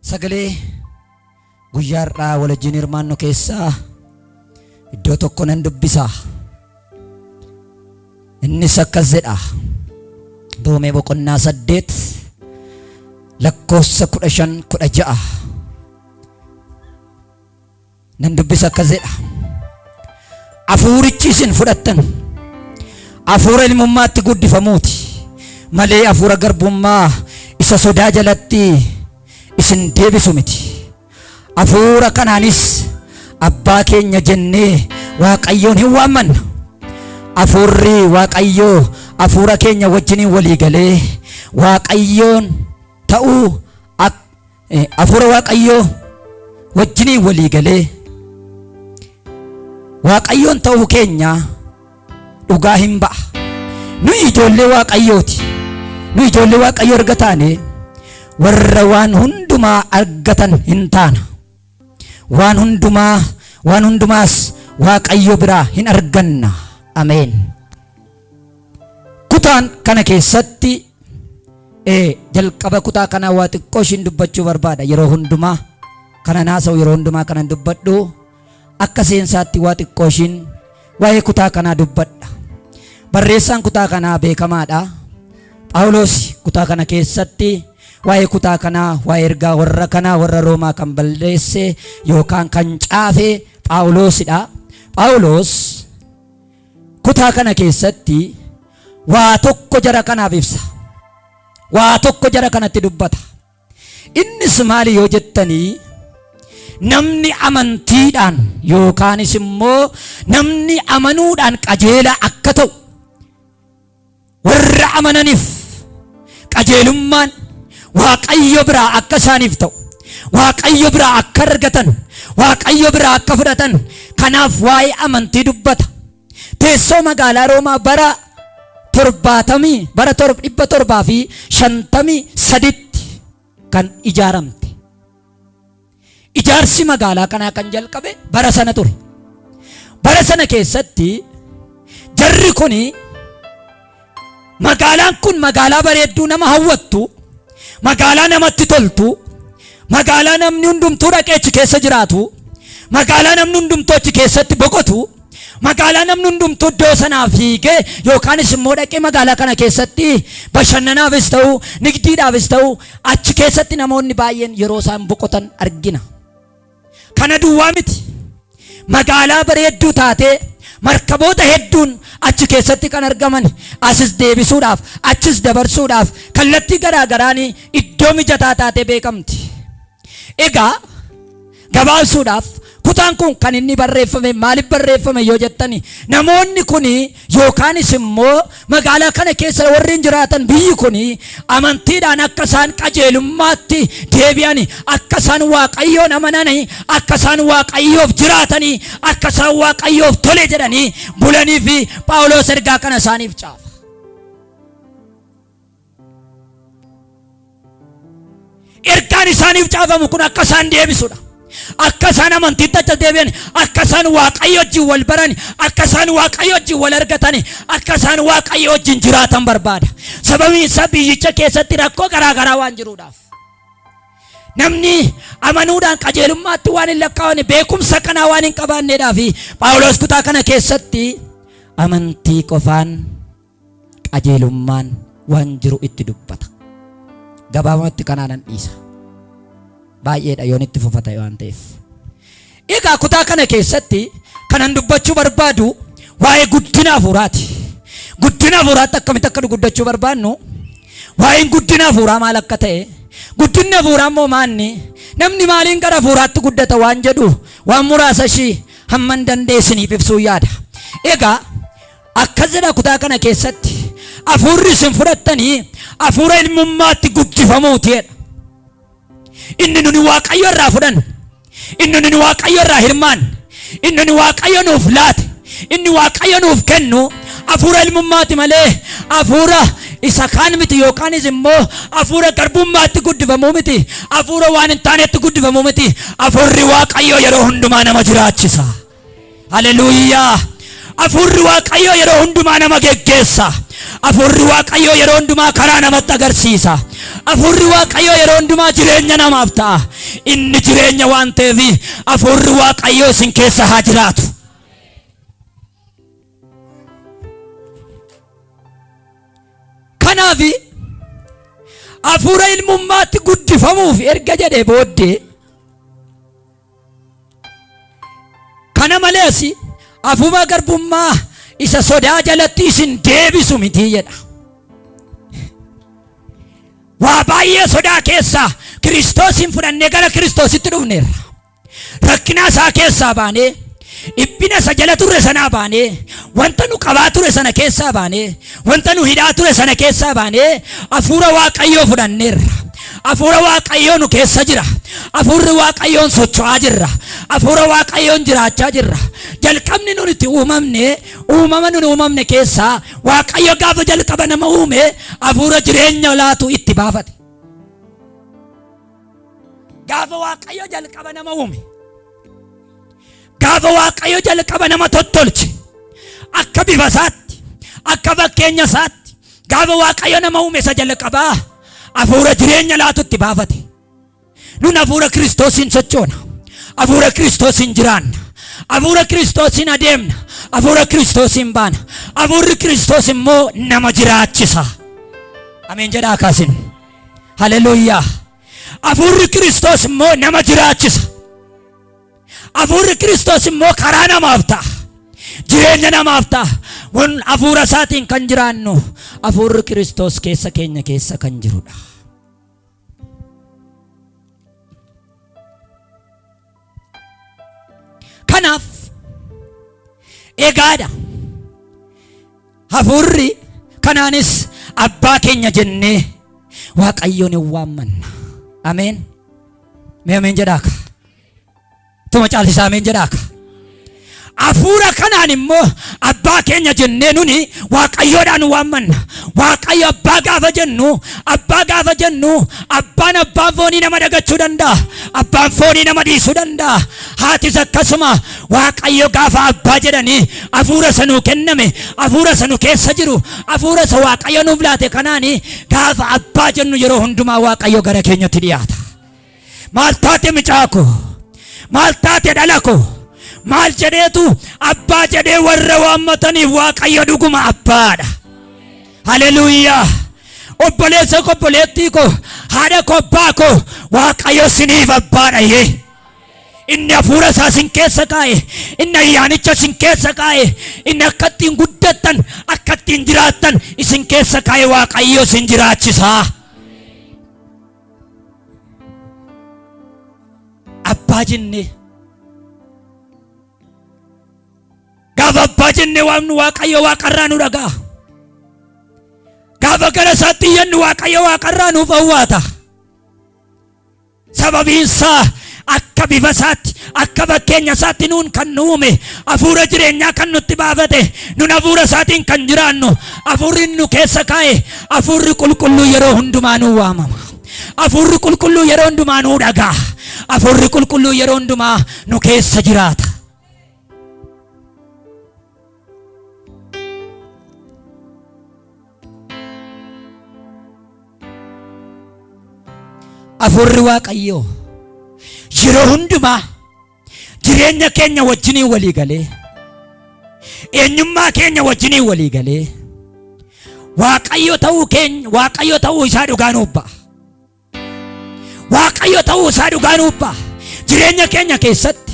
Sagalee guyyaa har'aa wal wajjin hirmaannu keessaa iddoo tokko nan dubbisa. Innis akkas jedha. Roomee boqonnaa 8 lakkoofsa 15 16 nan dubbisa akkas jedha. Hafuurichi isin fudhattan hafuura ilmummaatti guddifamuuti malee hafuura garbummaa isa sodaa jalatti isin deebisu miti. Hafuura kanaanis abbaa keenya jennee Waaqayyoon hin waammanna. Hafuurri Waaqayyoo hafuura keenya wajjiniin walii galee Waaqayyoon ta'uu hafuura Waaqayyoo wajjiniin walii galee Waaqayyoon ta'uu keenya dhugaa hin ba'a. Nuyi ijoollee Waaqayyooti. Nuyi ijoollee Waaqayyoo erga taane warra waan hundumaa argatan hin taana. Waan hundumaa waan hundumaas Waaqayyo biraa hin arganna. Ameen. Kutaan kana keessatti jalqaba kutaa kanaa waa xiqqoo ishiin dubbachuu barbaada. Yeroo hundumaa kanan haasa'u yeroo hundumaa kanan dubbadhu akka seensaatti waa xiqqoo ishiin waa'ee kutaa kanaa dubbadha. Barreessaan kutaa kanaa beekamaadha. Phaawulos kutaa kana keessatti waa'ee kutaa kanaa waa'ee ergaa warra kanaa warra Roomaa kan balleesse yookaan kan caafe Phaawulosidha. Phaawulos Kutaa kana keessatti waa tokko jara kanaaf ibsa. Waa tokko jara kanatti dubbata. Innis maali yoo jettanii namni amantiidhaan yookaanis immoo namni amanuudhaan qajeelaa akka ta'u warra amananiif qajeelummaan Waaqayyo biraa akka isaaniif ta'u, Waaqayyo biraa akka argatan, Waaqayyo biraa akka fudhatan, kanaaf waa'ee amantii dubbata. Teessoo magaalaa Roomaa bara torbaatamii bara 753tti kan ijaaramte. Ijaarsi magaalaa kanaa kan jalqabe bara sana ture. Bara sana keessatti jarri kuni magaalaan kun magaalaa bareedduu nama hawwattu, magaalaa namatti toltu, magaalaa namni hundumtuu dhaqee achi keessa jiraatu, magaalaa namni hundumtuu achi keessatti boqotu, Magaalaa namni hundumtuu iddoo sanaa fiigee yookaanis immoo dhaqee magaalaa kana keessatti bashannanaafis ta'u nigdiidhaafis ta'u achi keessatti namoonni baay'een yeroo isaan boqotan argina. Kana duwwaa miti. Magaalaa bareedduu taatee markaboota hedduun achi keessatti kan argaman asis deebisuudhaaf achis dabarsuudhaaf kallattii garaa garaan iddoo mijataa taatee beekamti. Egaa gabaabsuudhaaf kutaan kun kan inni barreeffame maaliif barreeffame yoo jettani namoonni kun yookaanis immoo magaalaa kana keessa warri jiraatan biyyi kun amantiidhaan akka isaan qajeelummaatti deebi'ani akka isaan Waaqayyoon amanani akka isaan Waaqayyoof jiraatanii akka isaan Waaqayyoof tole jedhanii bulanii fi Phaawulos ergaa kana isaaniif caafa. Ergaan isaaniif caafamu kun akka isaan deebisudha. Akka isaan amantiitti achi deebi'an, akka isaan Waaqayyo wajjin wal baran, akka isaan Waaqayyo wajjin wal argatan, akka isaan Waaqayyo wajjin jiraatan barbaada. Sababiin isaa biyyicha keessatti rakkoo garaa garaa waan jiruudhaaf. Namni amanuudhaan qajeelummaatti waan hin lakkaa'amne beekumsa kanaa waan hin qabaanneedhaaf Phaawulos kutaa kana keessatti amantii qofaan qajeelummaan waan jiru itti dubbata. Gabaabumatti kanaanan dhiisa. Baay'eedha yoon itti fufa ta'e waan ta'eef. Egaa kutaa kana keessatti kanan dubbachuu barbaadu waa'ee guddina hafuuraati. Guddina hafuuraatti akkamitti akka nu guddachuu barbaannu, waa'een guddina hafuuraa maal akka ta'e, guddinni hafuuraa immoo maanni, namni maaliin gara hafuuraatti guddata waan jedhu waan muraasa ishii hamman danda'e isiniif ibsuu yaada. Egaa Akkas jedha kutaa kana keessatti hafuurri isin fudhattanii hafuura ilmummaatti guddifamuuti jedha. Inni nuni Waaqayyo irraa fudhanne, inni nuni Waaqayyo irraa hirmaanne, inni nuni Waaqayyo nuuf laate, inni Waaqayyo nuuf kennu hafuura ilmummaati malee hafuura isa kaan miti yookaanis immoo hafuura garbummaatti guddifamuu miti, hafuura waan hin taanetti guddifamuu miti. Hafuurri Waaqayyo yeroo hundumaa nama jiraachisa. Haleluuyaa! Hafuurri Waaqayyoo yeroo hundumaa nama geggeessa. Hafuurri Waaqayyoo yeroo hundumaa karaa namatti agarsiisa. Hafuurri Waaqayyoo yeroo hundumaa jireenya namaaf ta'a. Inni jireenya waan ta'eef hafuurri Waaqayyoo isin keessa haa jiraatu. Kanaaf hafuura ilmummaatti guddifamuuf erga jedhee booddee kana malees hafuura garbummaa isa sodaa jalatti isin deebisu miti jedha. Waa baay'ee sodaa keessaa Kiristoosiin fudhannee gara Kiristoositti dhufneerra. Rakkina isaa keessaa baanee, dhiphina isa jala turre sanaa baanee, wanta nu qabaa ture sana keessaa baanee, wanta nu hidhaa ture sana keessaa baanee hafuura Waaqayyoo fudhanneerra. Hafuura Waaqayyoo nu keessa jira. Hafuurri Waaqayyoon socho'aa jirra. Hafuura Waaqayyoon jiraachaa jirra. Jalqabni nun itti uumamne, uumama nun uumamne keessaa Waaqayyo gaafa jalqaba nama uume hafuura jireenya laatu itti baafate. Gaafa Waaqayyo jalqaba nama uume, gaafa Waaqayyo jalqaba nama tottolche, akka bifa isaatti, akka fakkeenya isaatti, gaafa Waaqayyo nama uume isa jalqabaa hafuura jireenya laatu itti baafate. Nun hafuura Kiristoosiin sochoona. Hafuura Kiristoosiin jiraanna. Hafuura Kiristoosiin adeemna. Hafuura Kiristoosiin baana. Hafuurri Kiristoos immoo nama jiraachisa. Ameen jedhaa kaasin. Haleluuyaa. Hafuurri Kiristoos immoo nama jiraachisa. Hafuurri Kiristoos immoo karaa namaaf ta'a. Jireenya namaaf ta'a. Kun hafuura isaatiin kan jiraannu hafuurri Kiristoos keessa keenya keessa kan jirudha. Kanaaf egaadha. Hafuurri kanaanis abbaa keenya jennee Waaqayyoon hin waammanna. Ameen. Mee ameen jedhaaka. Tuma caalchisaa ameen jedhaaka. Hafuura kanaan immoo abbaa keenya jennee nuni Waaqayyoodhaan waammanna. Waaqayyo abbaa gaafa jennu, abbaa gaafa jennu, abbaan abbaan foonii nama dagachuu danda'a. Abbaan foonii nama dhiisuu danda'a. Haatis akkasuma Waaqayyo gaafa abbaa jedhanii hafuura isa nuu kenname, hafuura isa nu keessa jiru, hafuura isa Waaqayyo nuuf laate kanaani gaafa abbaa jennu yeroo hundumaa Waaqayyo gara keenyatti dhiyaata. Maal taate micaa koo? Maal taate dhala koo? Maal jedheetu abbaa jedhee warra waammataniif Waaqayyo dhuguma abbaadha. Haleluuyaa! Obboleessa koo obboleettii koo haadha koo abbaa koo Waaqayyo siniif abbaadha yee. Inni hafuura isaa isin keessa kaa'e, inni ayyaanicha isin keessa kaa'e, inni akka ittiin guddattan, akka ittiin jiraattan isin keessa kaa'e Waaqayyo isin jiraachisaa. Abbaa jennee gaafa abbaa jennee waamnu Waaqayyo waaqarraa nu dhaga'a. Gaafa gara isaatti iyyannu Waaqayyo waaqarraa nuuf awwaata. Sababiin isaa akka bifa isaatti, akka fakkeenya isaatti nuun kan nu uume, hafuura jireenyaa kan nutti baafate, nun hafuura isaatiin kan jiraannu, hafuurri inni nu keessa kaa'e, hafuurri qulqulluu yeroo hundumaa nuu waamama. Hafuurri qulqulluu yeroo hundumaa nuu dhaga'a. Hafuurri qulqulluu yeroo hundumaa nu keessa jiraata. Hafuurri Waaqayyoo yeroo hundumaa jireenya keenya wajjiniin walii galee eenyummaa keenya wajjiniin walii galee Waaqayyo ta'uu keenya Waaqayyo ta'uu isaa dhugaa nuuf ba'a. Waaqayyo ta'uu isaa dhugaa nuuf ba'a. Jireenya keenya keessatti,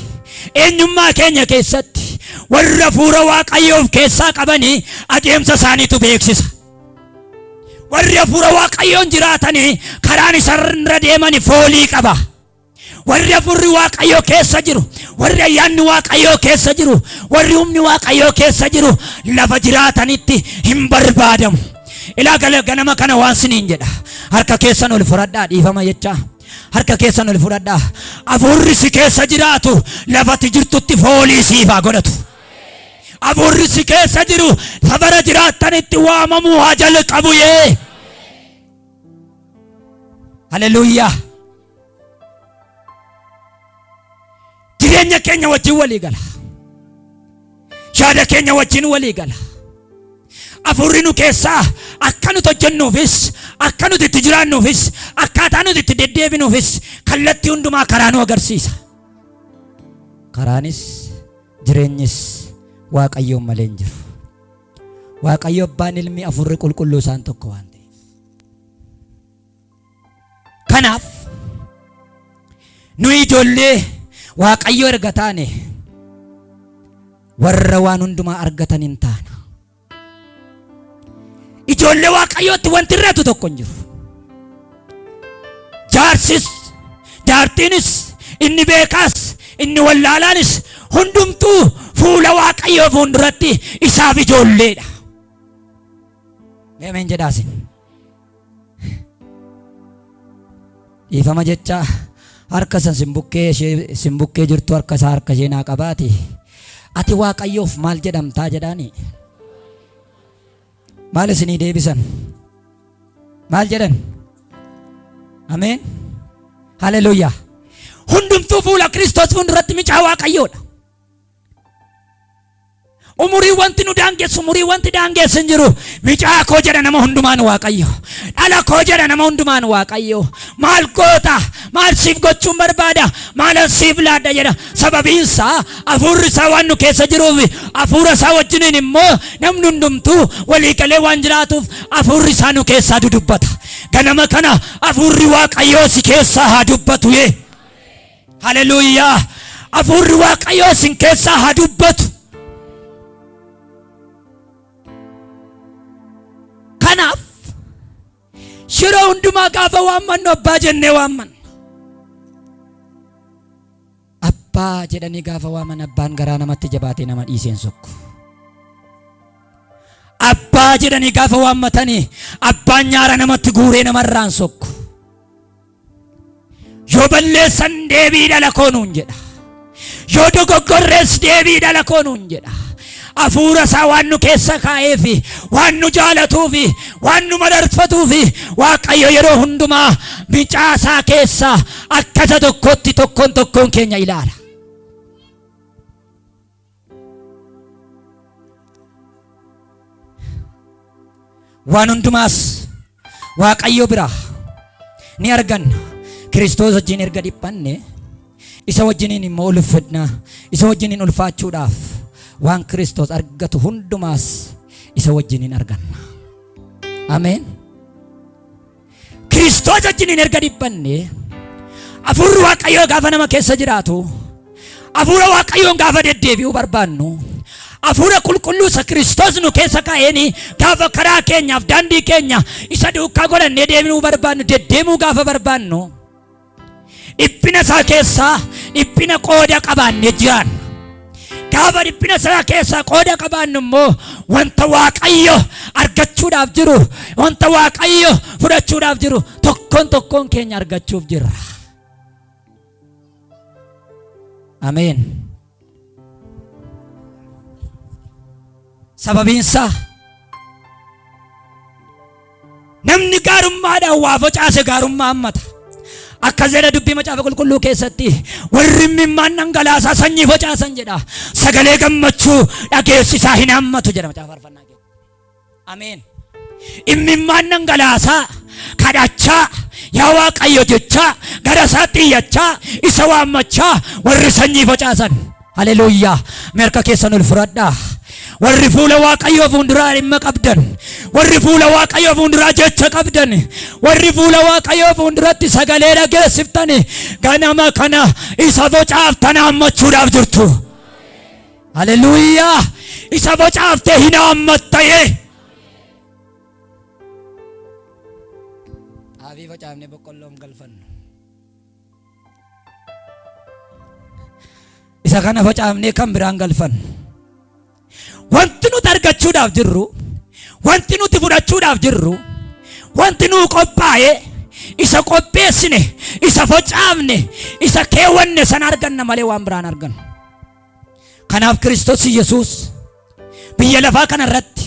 eenyummaa keenya keessatti warra hafuura Waaqayyoo of keessaa qabanii adeemsa isaaniitu beeksisa. Warri hafuura Waaqayyoon jiraatanii karaan isarra deemani foolii qaba. Warri hafuurri Waaqayyoo keessa jiru, warri ayyaanni Waaqayyoo keessa jiru, warri humni Waaqayyoo keessa jiru lafa jiraatanitti hin barbaadamu. Ilaa gala ganama kana waan siniin jedha. Harka keessan ol fudhadhaa dhiifama jechaa. Harka keessan ol fudhadhaa. Hafuurri si keessa jiraatu lafati jirtutti foolii siif haa godhatu. Hafuurri si keessa jiru safara jiraattanitti waamamuu haa jalqabu yee. Haleluuyaa. Jireenya keenya wajjin walii gala. Yaada keenya wajjin walii gala. Hafuurri nu keessaa akka nuti hojjennuufis, Akka nuti itti jiraannuufis, akkaataa nuti itti deddeebinuufis kallattii hundumaa karaa nu agarsiisa. Karaanis jireenyis Waaqayyoon malee hin jiru. Waaqayyo abbaan ilmi afurri qulqulluu isaan tokko waan ta'eef. Kanaaf nuyi ijoollee Waaqayyoo erga taane warra waan hundumaa argatan hin taana. Ijoollee Waaqayyootti wanti irratu tokko hin jiru. Jaarsis, jaartiinis, inni beekaas, inni wallaalaanis hundumtuu fuula Waaqayyoo fuulduratti isaaf ijoolleedha. Ameen jedhaasin. Dhiifama jecha harka san sin bukkee ishee sin bukkee jirtu harka isaa harka ishee naa qabaati. Ati Waaqayyoof maal jedhamtaa jedhaani? Maal isinii deebisan? Maal jedhan? Ameen. Haleluuyaa. Hundumtuu fuula Kiristoos fuulduratti micaa Waaqayyoodha. Umurii wanti nu daangessu, umurii wanti daangessu hin jiru. Micaa koo jedha nama hundumaan Waaqayyo. Dhala koo jedha nama hundumaan Waaqayyo. Maal goota? Maal siif gochuun barbaada? Maalan siif laadha jedha. Sababiin isaa hafuurri isaa waan nu keessa jiruuf hafuura isaa wajjiniin immoo namni hundumtuu walii galee waan jiraatuuf hafuurri isaa nu keessaa dudubbata. Ganama kana hafuurri Waaqayyoo si keessaa haa dubbatu yee. Haleluuyaa! Hafuurri Waaqayyoo isin keessaa haa dubbatu. Kanaaf yeroo hundumaa gaafa waammannu abbaa jennee waammanna. Abbaa jedhanii gaafa waaman abbaan garaa namatti jabaatee nama dhiiseen sokku. Abbaa jedhanii gaafa waammatanii abbaan nyaara namatti guuree namarraan sokku. Yoo balleessan deebii dhala koo nuun jedha. Yoo dogoggorrees deebii dhala koo nuun jedha. Hafuura isaa waan nu keessa kaa'eefi waan nu jaalatuufi waan nu mararfatuufi Waaqayyo yeroo hundumaa micaa isaa keessa akka isa tokkotti tokkoon tokkoon keenya ilaala. Waan hundumaas Waaqayyo biraa ni arganna. Kiristoos wajjin erga dhiphanne isa wajjiniin immoo ulfina isa wajjiniin ulfaachuudhaaf waan Kiristoos argatu hundumaas isa wajjiniin arganna. Ameen. Kiristoos wajjiniin erga dhiphanne hafuurri Waaqayyoo gaafa nama keessa jiraatu hafuura Waaqayyoon gaafa deddeebi'uu barbaannu hafuura qulqulluu isa Kiristoos nu keessa kaa'een gaafa karaa keenyaaf daandii keenya isa duukaa godhannee deemuu barbaannu deddeemuu gaafa barbaannu Dhiphina isaa keessaa dhiphina qooda qabaannee jiraanna. Gaafa dhiphina isaa keessaa qooda qabaannu immoo wanta Waaqayyo argachuudhaaf jiru, wanta Waaqayyo fudhachuudhaaf jiru tokkoon tokkoon keenya argachuuf jirra. Ameen. Sababiin isaa namni gaarummaadhaan waa facaase gaarummaa hammata. Akkas jedha dubbii macaafa qulqulluu keessatti warri imimmaan dhangalaasaa sanyii facaasan jedha. Sagalee gammachuu dhageessisaa hin hammatu jedha macaafa faarfannaa keessatti. Ameen. Immimmaan dhangalaasaa, kadhachaa, yaa Waaqayyo jechaa, gara isaatti iyyachaa, isa waammachaa warri sanyii facaasan. Haleluuyaa. Mee harka keessan ol fudhadhaa. Warri fuula Waaqayyoo fuulduraa dhimma qabdan, warri fuula Waaqayyoo fuulduraa jecha qabdan, warri fuula Waaqayyoo fuulduratti sagalee dhageessiftan ganama kana isa facaaftan haammachuudhaaf jirtu. Haleluuyaa! Isa facaaftee hin haammattayee. Xaafii facaafnee boqqolloo hin galfannu. Isa kana facaafnee kan biraan galfannu. Wanti nuti argachuudhaaf jirru, wanti nuti fudhachuudhaaf jirru, wanti nuu qophaa'e isa qopheessine, isa facaafne, isa keewwanne sana arganna malee waan biraan argannu. Kanaaf Kiristoos Yesuus biyya lafaa kana irratti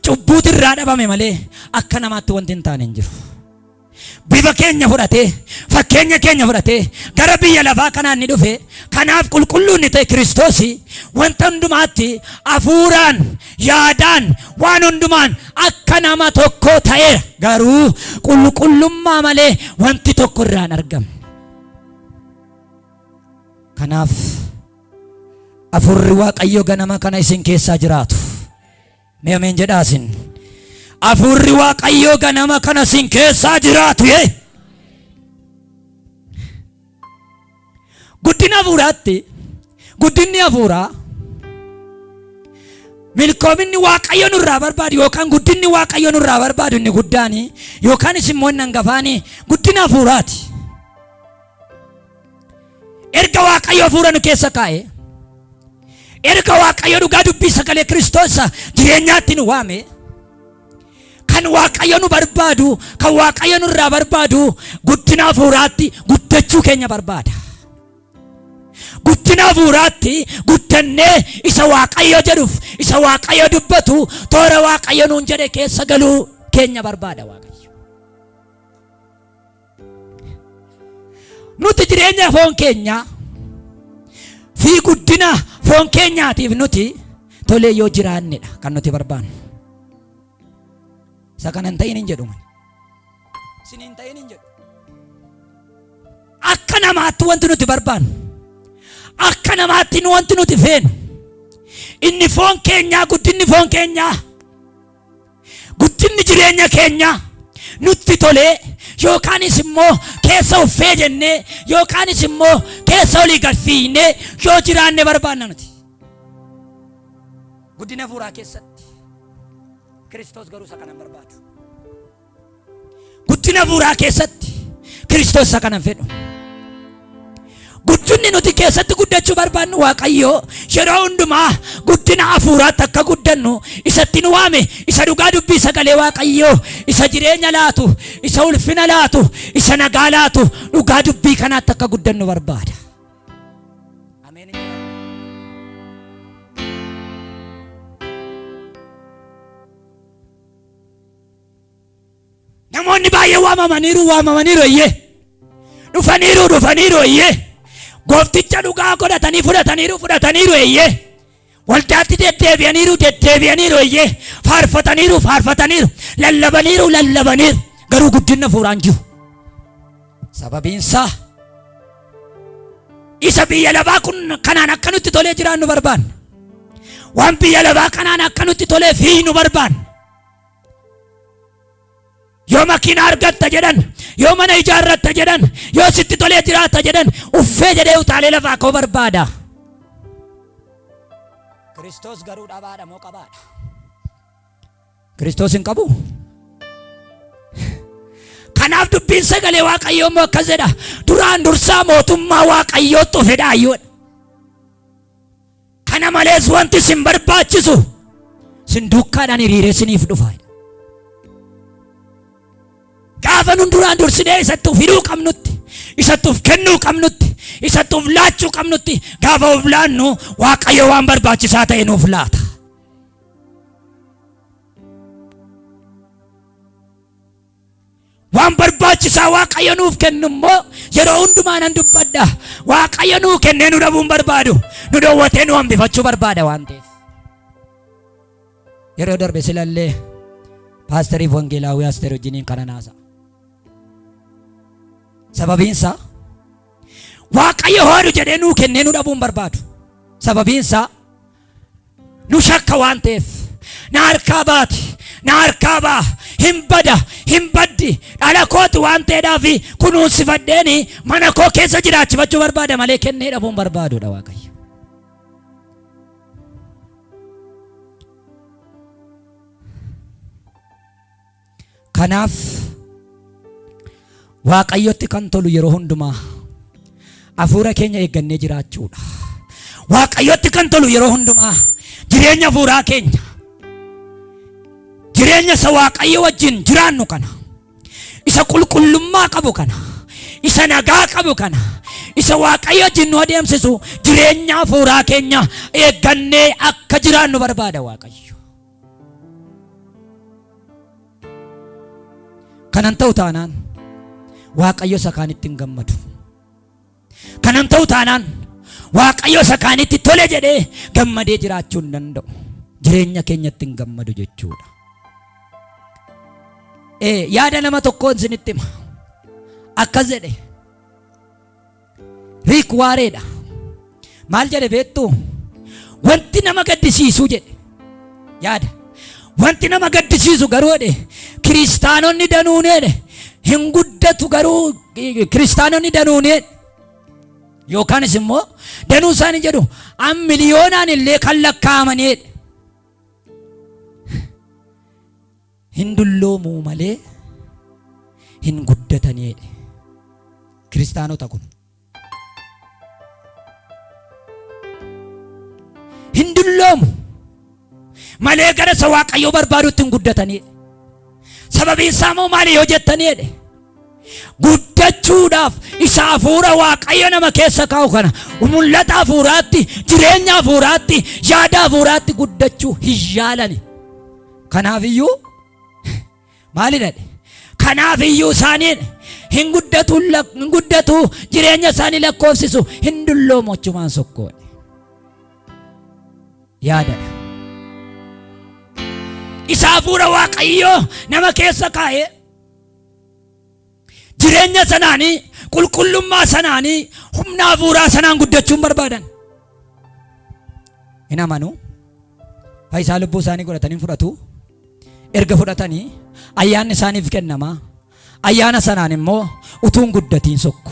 cubbuutu irraa dhabame malee akka namaatti wanti hin taane hin jiru. Bifa keenya fudhatee, fakkeenya keenya fudhatee gara biyya lafaa kanaan ni dhufe. Kanaaf qulqulluu inni ta'e Kiristoos wanta hundumaatti hafuuraan, yaadaan, waan hundumaan akka nama tokkoo ta'eera. Garuu qulqullummaa malee wanti tokko irraa hin argamne. Kanaaf hafuurri Waaqayyoo ganama kana isin keessaa jiraatu. Mee ameen jedhaa isin. Hafuurri Waaqayyoo ganama kana isin keessaa jiraatu yee. Guddina hafuuraatti guddinni hafuuraa milkoominni Waaqayyo nurraa barbaadu yookaan guddinni Waaqayyo nurraa barbaadu inni guddaan yookaanis immoo inni hangafaan guddina hafuuraati. Erga Waaqayyo hafuura nu keessa kaa'e, erga Waaqayyo dhugaa dubbii sagalee Kiristoos jireenyaatti nu waame, kan Waaqayyo nu barbaadu, kan Waaqayyo nurraa barbaadu guddina hafuuraatti guddachuu keenya barbaada. Guddina hafuuraatti guddannee isa Waaqayyo jedhuuf, isa Waaqayyo dubbatu, toora Waaqayyo nuun jedhe keessa galuu keenya barbaada Waaqayyo. Nuti jireenya foon keenyaa fi guddina foon keenyaatiif nuti tolee yoo jiraannedha kan nuti barbaannu. Isa kana hin ta'in hin jedhu. Isin hin ta'in hin jedhu. Akka namaatti wanti nuti barbaannu, akka namaatti wanti nuti feenu, inni foon keenyaa, guddinni foon keenyaa, guddinni jireenya keenyaa nutti tolee yookaanis immoo keessa uffee jennee yookaanis immoo keessa olii gad fiignee yoo jiraanne barbaanna nuti. Guddina hafuuraa keessatti Kiristoos garuu isa kana hin barbaadu. Guddina hafuuraa keessatti Kiristoos isa kana hin fedhu. Guddinni nuti keessatti guddachuu barbaannu Waaqayyo yeroo hundumaa guddina hafuuraatti akka guddannu isatti nu waame, isa dhugaa dubbii sagalee Waaqayyoo, isa jireenya laatu, isa ulfina laatu, isa nagaa laatu, dhugaa dubbii kanaatti akka guddannu barbaada. Ameen hin jedhamu. Namoonni baay'ee waamamaniiru, waamamaniiru eyyee. Dhufaniiru, dhufaniiru eyyee. Goofticha dhugaa godhatanii fudhataniiru, fudhataniiru eyyee. Waldaatti deddeebi'aniiru, deddeebi'aniiru eyyee. Faarfataniiru, faarfataniiru. Lallabaniiru, lallabaniiru. Garuu guddinna hafuuraan jiru. Sababiinsaa isa biyya lafaa kun kanaan akka nutti tolee jiraannu barbaanna. Waan biyya lafaa kanaan akka nutti tolee fiignu barbaanna. Yoo makiinaa argatta jedhan, yoo mana ijaarratta jedhan, yoo sitti tolee jiraata jedhan, uffee jedhee utaalee lafaa koo barbaada. Kiristoos garuu dhabaadha moo qabaadha? Kiristoos hin qabu. Kanaaf dubbiin sagalee Waaqayyoo immoo akkas jedha. Duraan dursaa mootummaa Waaqayyootti of fedhaa ayyoodha. Kana malees wanti isin barbaachisu isin duukkaadhaan hiriiree isiniif dhufa. Gaafa nun duraan dursinee isatti of hidhuu qabnutti, isatti of kennuu qabnutti, isatti of laachuu qabnutti gaafa of laannu Waaqayyo waan barbaachisaa ta'e nuuf laata. Waan barbaachisaa Waaqayyo nuuf kennu immoo yeroo hundumaa nan dubbadha. Waaqayyo nuu kennee nu dhabuu hin barbaadu. Nu dhoowwatee nu hambifachuu barbaada waan ta'eef. Yeroo darbe silallee paasteriif wangeelaawii Asteer wajjiniin kana naasa'a. Sababiin isaa Waaqayyo hoodhu jedhee nuu kennee nu dhabuu hin barbaadu. Sababiin isaa nu shakka waan ta'eef, na harkaa baati, na harkaa ba'a, hin bada, hin baddi, dhala kooti waan ta'eedhaaf kunuunsifadheeni mana koo keessa jiraachifachuu barbaada malee kennee dhabuu hin barbaadudha Waaqayyo. Kanaaf Waaqayyotti kan tolu yeroo hundumaa hafuura keenya eeggannee jiraachuudha. Waaqayyotti kan tolu yeroo hundumaa jireenya hafuuraa keenya, jireenya isa Waaqayyo wajjin jiraannu kana, isa qulqullummaa qabu kana, isa nagaa qabu kana, isa Waaqayyo wajjin nu adeemsisu, jireenya hafuuraa keenya eeggannee akka jiraannu barbaada Waaqayyo. Kanan ta'u taanaan Waaqayyo isa kaanitti hin gammadu. Kanan ta'u taanaan Waaqayyo isa kaanitti tole jedhee gammadee jiraachuu hin danda'u. Jireenya keenyatti hin gammadu jechuudha. Yaada nama tokkoon isinitti hima. Akkas jedhe. Riik Waareedha. Maal jedhe beektuu? Wanti nama gaddisiisu jedhe. Yaada. Wanti nama gaddisiisu garuu jedhe kiristaanonni danuun jedhe hin guddatu garuu kiristaanonni danuun jedhe. Yookaanis immoo danuu isaanii jedhu an miliyoonaan illee kan lakkaa'amanii jedhe. Hin dulloomuu malee hin guddatanii jedhe. Kiristaanota kun. Hin dulloomu malee gara isa Waaqayyoo barbaadutti hin guddatanii. Sababiin isaa immoo maali yoo jettanii jedhe. Guddachuudhaaf isa hafuura Waaqayyo nama keessa kaa'u kana mul'ata hafuuraatti, jireenya hafuuraatti, yaada hafuuraatti guddachuu hin yaalani. Kanaaf iyyuu maalidha? Kanaaf iyyuu isaaniin hin guddatu hin guddatu jireenya isaanii lakkoofsisu hin dulloomu achumaan sokkoodhe. Yaadadha. Isa hafuura Waaqayyoo nama keessa kaa'ee jireenya sanaanii qulqullummaa sanaanii humna hafuuraa sanaan guddachuun barbaadan. Hin amanu. Fayyisaa lubbuu isaanii godhatanii fudhatu. Erga fudhatanii ayyaanni isaaniif kennama. Ayyaana sanaan immoo utuu hin guddatiin sokku.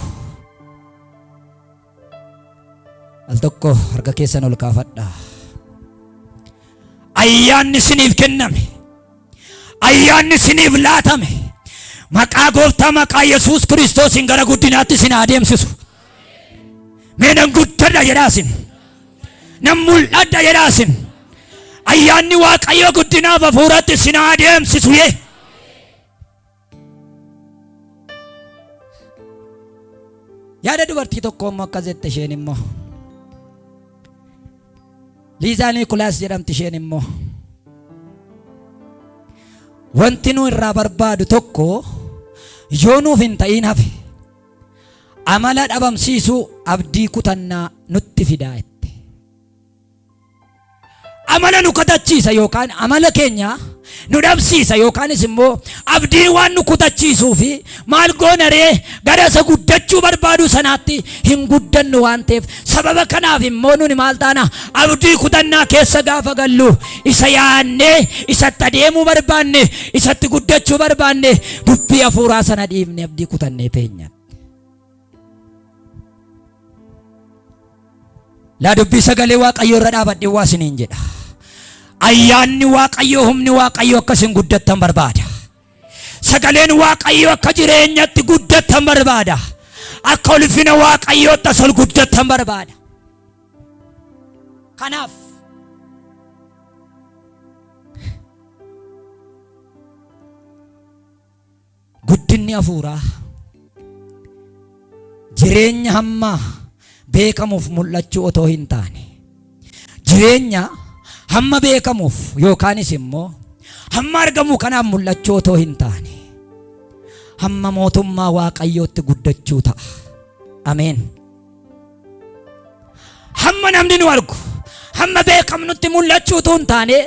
Al tokko harka keessan ol kaafadhaa. Ayyaanni isiniif kenname. Ayyaanni isiniif laatame. Maqaa gooftaa maqaa Yesuus Kiristoosiin gara guddinaatti isin haa deemsisu. Mee nan guddadha jedhaa isin. Nan mul'adha jedhaa isin. Ayyaanni Waaqayyoo guddinaaf hafuuratti isin haa deemsisu yee. Yaada dubartii tokko immoo akkas jette isheen immoo. Liizaa Niikulaas jedhamti isheen immoo. Wanti nu irraa barbaadu tokko yoo nuuf hin ta'iin hafe amala dhabamsiisuu abdii kutannaa nutti fidaa jette. Amala nu kutachiisa yookaan amala keenya nu dhabsiisa yookaanis immoo abdii waan nu kutachiisuu fi maal goona ree gara isa guddachuu barbaadu sanaatti hin guddannu waan ta'eef sababa kanaaf immoo nuni maal taana abdii kutannaa keessa gaafa gallu isa yaannee isatti adeemuu barbaanne isatti guddachuu barbaanne dubbii hafuuraa sana dhiifne abdii kutannee teenya. Laa dubbii sagalee Waaqayyoo irra dhaabadhee waa isiniin jedha. Ayyaanni Waaqayyoo humni Waaqayyoo akka isin guddattan barbaada. Sagaleen Waaqayyoo akka jireenyatti guddattan barbaada. Akka ulfina Waaqayyootti as ol guddattan barbaada. Kanaaf Guddinni hafuuraa jireenya hamma beekamuuf mul'achuu otoo hin taane jireenya hamma beekamuuf yookaanis immoo hamma argamu kanaaf mul'achuu otoo hin taane hamma mootummaa Waaqayyootti guddachuu ta'a. Ameen. Hamma namni nu argu, hamma beekamnutti mul'achuu utuu hin taane,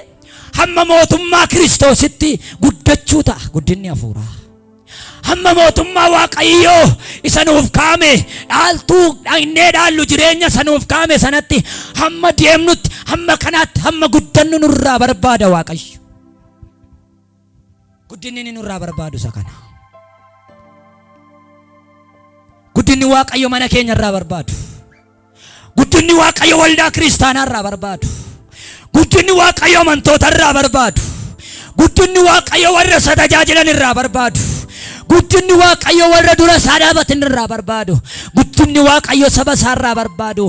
hamma mootummaa Kiristoositti guddachuu ta'a guddinni hafuuraa. Hamma mootummaa Waaqayyoo isa nuuf kaa'ame dhaaltuu dhaqnee dhaallu jireenya isa nuuf kaa'ame sanatti hamma deemnutti hamma kanaatti hamma guddannu nurraa barbaada Waaqayyo. Guddinni inni nurraa barbaadu isa kana. Guddinni Waaqayyo mana keenya irraa barbaadu. Guddinni Waaqayyo waldaa kiristaanaa irraa barbaadu. Guddinni Waaqayyo amantoota irraa barbaadu. Guddinni Waaqayyo warra isa tajaajilan irraa barbaadu. Guddinni Waaqayyo warra dura isaa dhaabatan irraa barbaadu. Guddinni Waaqayyo saba isaa irraa barbaadu.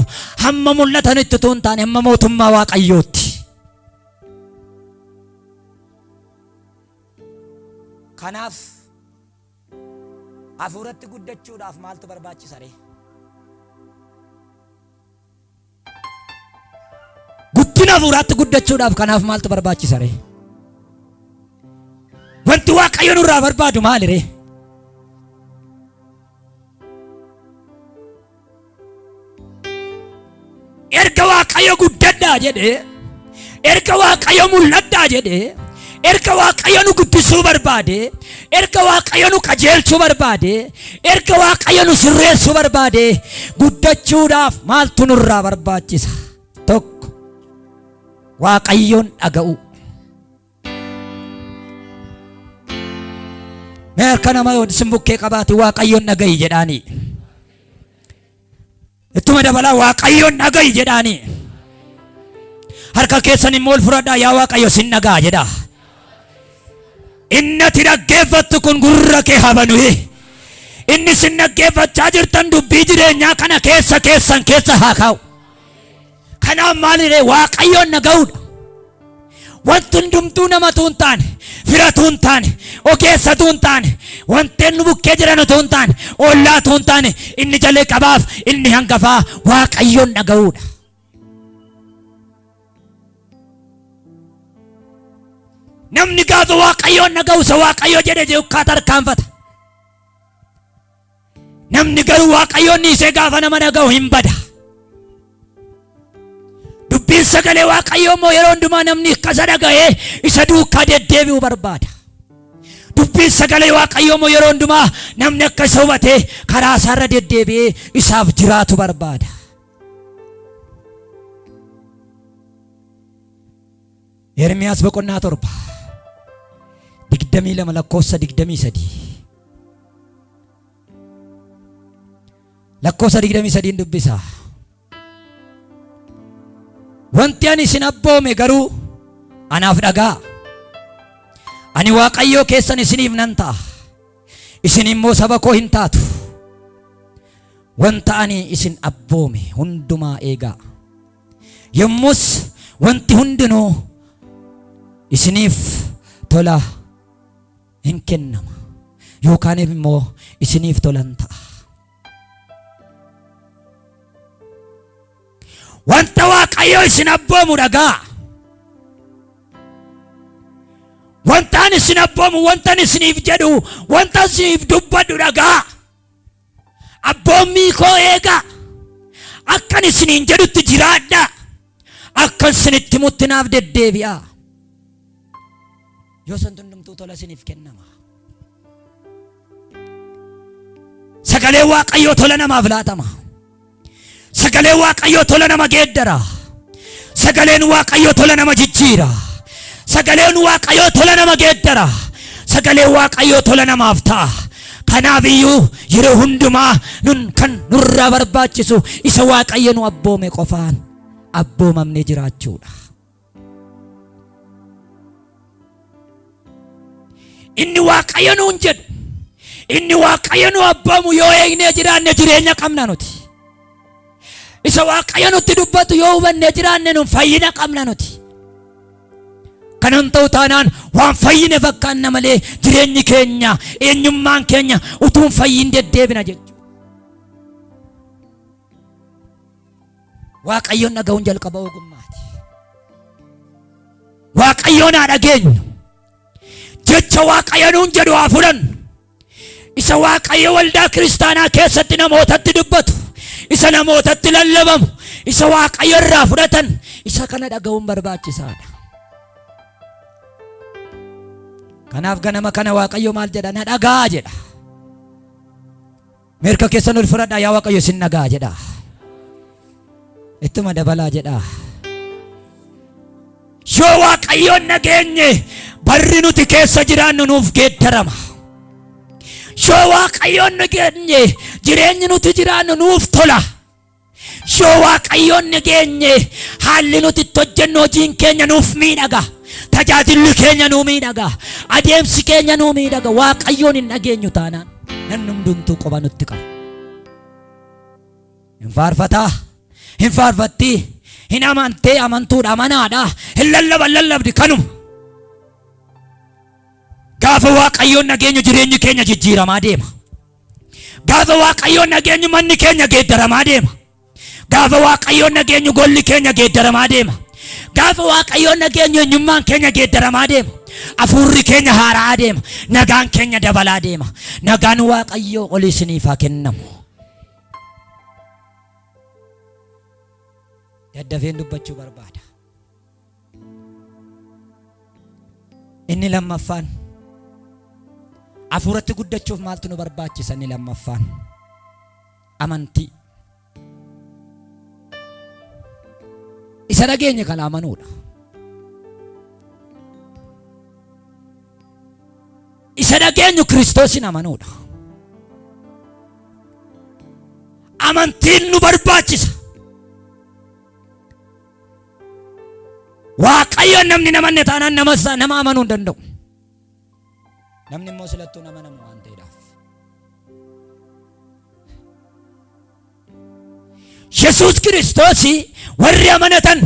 Hamma mul'atanitti utuu hin taane hamma mootummaa Waaqayyootti. Kanaaf hafuuratti guddachuudhaaf maaltu barbaachisa ree? Guddina hafuuraatti guddachuudhaaf kanaaf maaltu barbaachisa ree? Wanti Waaqayyo nurraa barbaadu maali ree? Erga Waaqayyo guddadhaa jedhee, erga Waaqayyo mul'adhaa jedhee, erga Waaqayyo nu guddisuu barbaade, erga Waaqayyo nu qajeelchuu barbaade, erga Waaqayyo nu sirreessuu barbaade, guddachuudhaaf maaltu nurraa barbaachisa? Tokko, Waaqayyoon dhaga'uu. Mee harka nama isin bukkee qabaate Waaqayyoon dhaga'i jedhaanii. Ittuma dabalaa Waaqayyoon dhaga'i jedhaanii. Harka keessan immoo ol fudhadhaa yaa Waaqayyo sin dhaga'a jedhaa. Inni ati dhaggeeffattu kun gurra kee haa banu. Inni isin dhaggeeffachaa jirtan dubbii jireenyaa kana keessa keessan keessa haa kaa'u. Kanaaf maaliree Waaqayyoon dhaga'uudha. Wanti hundumtuu namatu hin taane, firatu hin taane, ogeessatu hin taane, wanteen nu bukkee jiran utuu hin taane, ollaatu hin taane, inni jalqabaaf inni hangafaa Waaqayyoon dhaga'uudha. Namni gaafa Waaqayyoon dhaga'u isa Waaqayyo jedhe duukaa tarkaanfata. Namni garuu Waaqayyoon dhiisee gaafa nama dhaga'u hin bada. Dubbiin sagalee Waaqayyoo immoo yeroo hundumaa namni akka isa dhaga'ee isa duukaa deddeebi'u barbaada. Dubbiin sagalee Waaqayyoo immoo yeroo hundumaa namni akka isa hubatee karaa isaarra deddeebi'ee isaaf jiraatu barbaada. Ermiyaas boqonnaa 7 22 lakkoofsa 23. Lakkoofsa 23 dubbisa. Wanti ani isin abboome garuu anaaf dhagaa. Ani Waaqayyoo keessan isiniif nan ta'a. Isin immoo saba koo hin taatu. Wanta ani isin abboome hundumaa eegaa. Yommus wanti hundinuu isiniif tola hin kennama yookaan immoo isiniif tolan ta'a. Wanta Waaqayyo isin abboomu dhagaa. Wanta ani isin abboomu, wanta ani isiniif jedhu, wanta isiniif dubbadhu dhagaa. Abboommii koo eegaa. Akkan isiniin jedhutti jiraadhaa. Akkan isinitti himutti naaf deddeebi'aa. Yoo san hundumtuu tola isiniif kennama. Sagalee Waaqayyoo tola namaaf laatama. Sagaleen Waaqayyoo tola nama geeddara. Sagaleen Waaqayyoo tola nama jijjiira. Sagaleen Waaqayyoo tola nama geeddara. Sagaleen Waaqayyoo tola namaaf ta'a. Kanaaf iyyuu yeroo hundumaa nun kan nurraa barbaachisu isa Waaqayyo nu abboome qofaan abboomamnee jiraachuudha. Inni Waaqayyo nuun jedhu, inni Waaqayyo nu abboomu yoo eegnee jiraanne jireenya qabna nuti. Isa Waaqayyo nutti dubbatu yoo hubannee jiraanne nun fayyina qabna nuti. Kanan ta'u taanaan waan fayyine fakkaanna malee jireenyi keenya eenyummaan keenya utuu hin fayyin deddeebina jechuudha. Waaqayyoon dhaga'uun jalqaba ogummaati. Waaqayyoon haa dhageenyu. Jecha Waaqayyo nuun jedhu haa fudhannu. Isa Waaqayyo waldaa kiristaanaa keessatti namootatti dubbatu, isa namootatti lallabamu, isa Waaqayyo irraa fudhatan, isa kana dhaga'uun barbaachisaadha. Kanaaf ganama kana Waaqayyo maal jedha? Na dhaga'aa jedha. Mirka keessan ol fudhadhaa yaa Waaqayyo isin dhaga'a jedhaa. Ittuma dabalaa jedhaa. Yoo Waaqayyoon dhageenye barri nuti keessa jiraannu nuuf geeddarama. Yoo Waaqayyoon dhageenye jireenyi nuti jiraannu nuuf tola. Yoo Waaqayyoon dhageenye haalli nuti itti hojjennu hojiin keenya nuuf miidhaga. Tajaajilli keenya nuu miidhaga. Adeemsi keenya nuu miidhaga. Waaqayyoon hin dhageenyu taanaan namni hundumtuu qoba nutti qaba. Hin faarfataa, hin faarfattii, hin amantee amantuudha amanaadha, hin lallaban lallabdi kanuma. Gaafa Waaqayyoon dhageenyu jireenyi keenya jijjiiramaa deema. Gaafa Waaqayyoon dhageenyu manni keenya geeddaramaa deema. Gaafa Waaqayyoon dhageenyu golli keenya geeddaramaa deema. Gaafa Waaqayyoon dhageenyu eenyummaan keenya geeddaramaa deema. Hafuurri keenya haara'aa deema. Nagaan keenya dabalaa deema. Nagaan Waaqayyoo olii isiniif haa kennamu. Daddafeen dubbachuu barbaada. Inni lammaffaan hafuuratti guddachuuf maaltu nu barbaachisa? Inni lammaffaan amantii. Isa dhageenye kana amanuudha. Isa dhageenyu Kiristoosin amanuudha. Amantiin nu barbaachisa. Waaqayyoon namni namanne taanaan nama nama amanuu hin danda'u. Namni immoo silattuu nama namu waan ta'eedhaaf. Yesuus Kiristoos warri amanatan,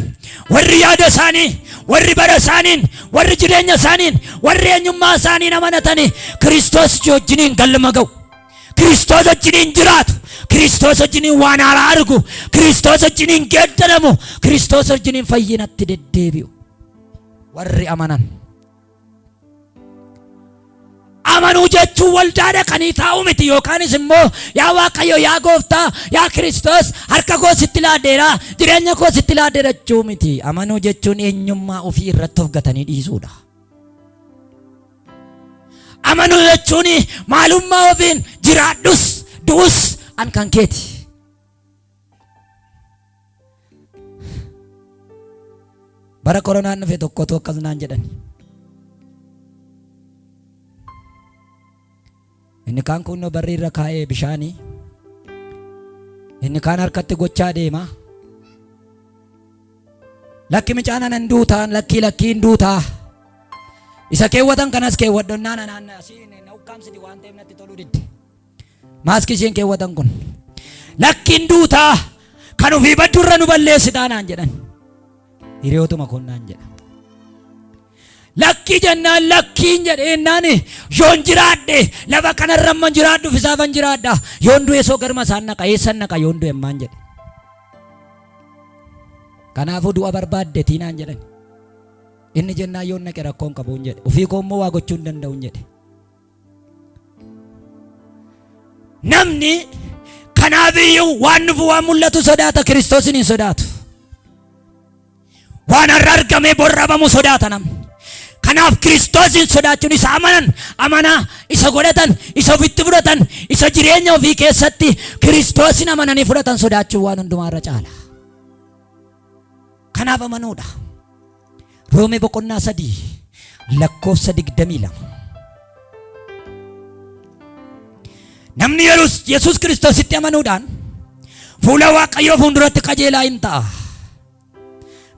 warri yaada isaanii, warri bara isaaniin, warri jireenya isaaniin, warri eenyummaa isaaniin amanatanii Kiristoos wajjiniin galma ga'u. Kiristoos wajjiniin jiraatu. Kiristoos wajjiniin waan haaraa argu. Kiristoos wajjiniin geeddaramu. Kiristoos wajjiniin fayyinatti deddeebi'u. Warri amanan. Amanuu jechuun waldaa dhaqanii taa'uu miti yookaanis immoo yaa Waaqayyo yaa gooftaa yaa Kiristoos harka koo sitti laadheera jireenya koo sitti laadheera jechuu miti. Amanuu jechuun eenyummaa ofii irratti of gatanii dhiisuudha. Amanuu jechuun maalummaa ofiin jiraadhus du'us an kan keeti. Bara koronaan dhufe tokkotu akkas naan jedhan. Inni kaan kunnoo barri irra kaa'ee bishaanii. Inni kaan harkatti gochaa deema. Lakki micaan anan duutaan lakkii lakkii hin duutaa. Isa keewwatan kanas keewwadhonnaan anaan asiin na ukkaamsiti waan ta'eef natti toluu didde. Maaskii isheen keewwatan kun. Lakkiin duutaa kan ofii baddu irra nu balleessitaa naan jedhan. Hiriyootuma kun naan jedha. Lakkii jennaan lakkiin jedheennaan yoon jiraadhe lafa kanarra amman jiraadhuuf isaafan jiraadha. Yoon du'e soo garma isaan naqa eessan naqa yoon du'e ammaan jedhe. Kanaafuu du'a barbaaddetii naan jedhan. Inni jennaan yoon naqe rakkoon qabuun jedhe. Ofii koo immoo waa gochuu hin danda'uun jedhe. Namni kanaaf iyyuu waan dhufu waan mul'atu sodaata Kiristoosin hin sodaatu. Waan har'a argamee bor dhabamu sodaata namni. Kanaaf Kiristoosin sodaachuun isa amanan amanaa isa godhatan isa ofitti fudhatan isa jireenya ofii keessatti Kiristoosin amananii fudhatan sodaachuun waan hundumaa irra caala. Kanaaf amanuudha. Roomee boqonnaa 3 lakkoofsa 22. Namni Yesuus Kiristoositti amanuudhaan fuula Waaqayyoo fuulduratti qajeelaa hin ta'a.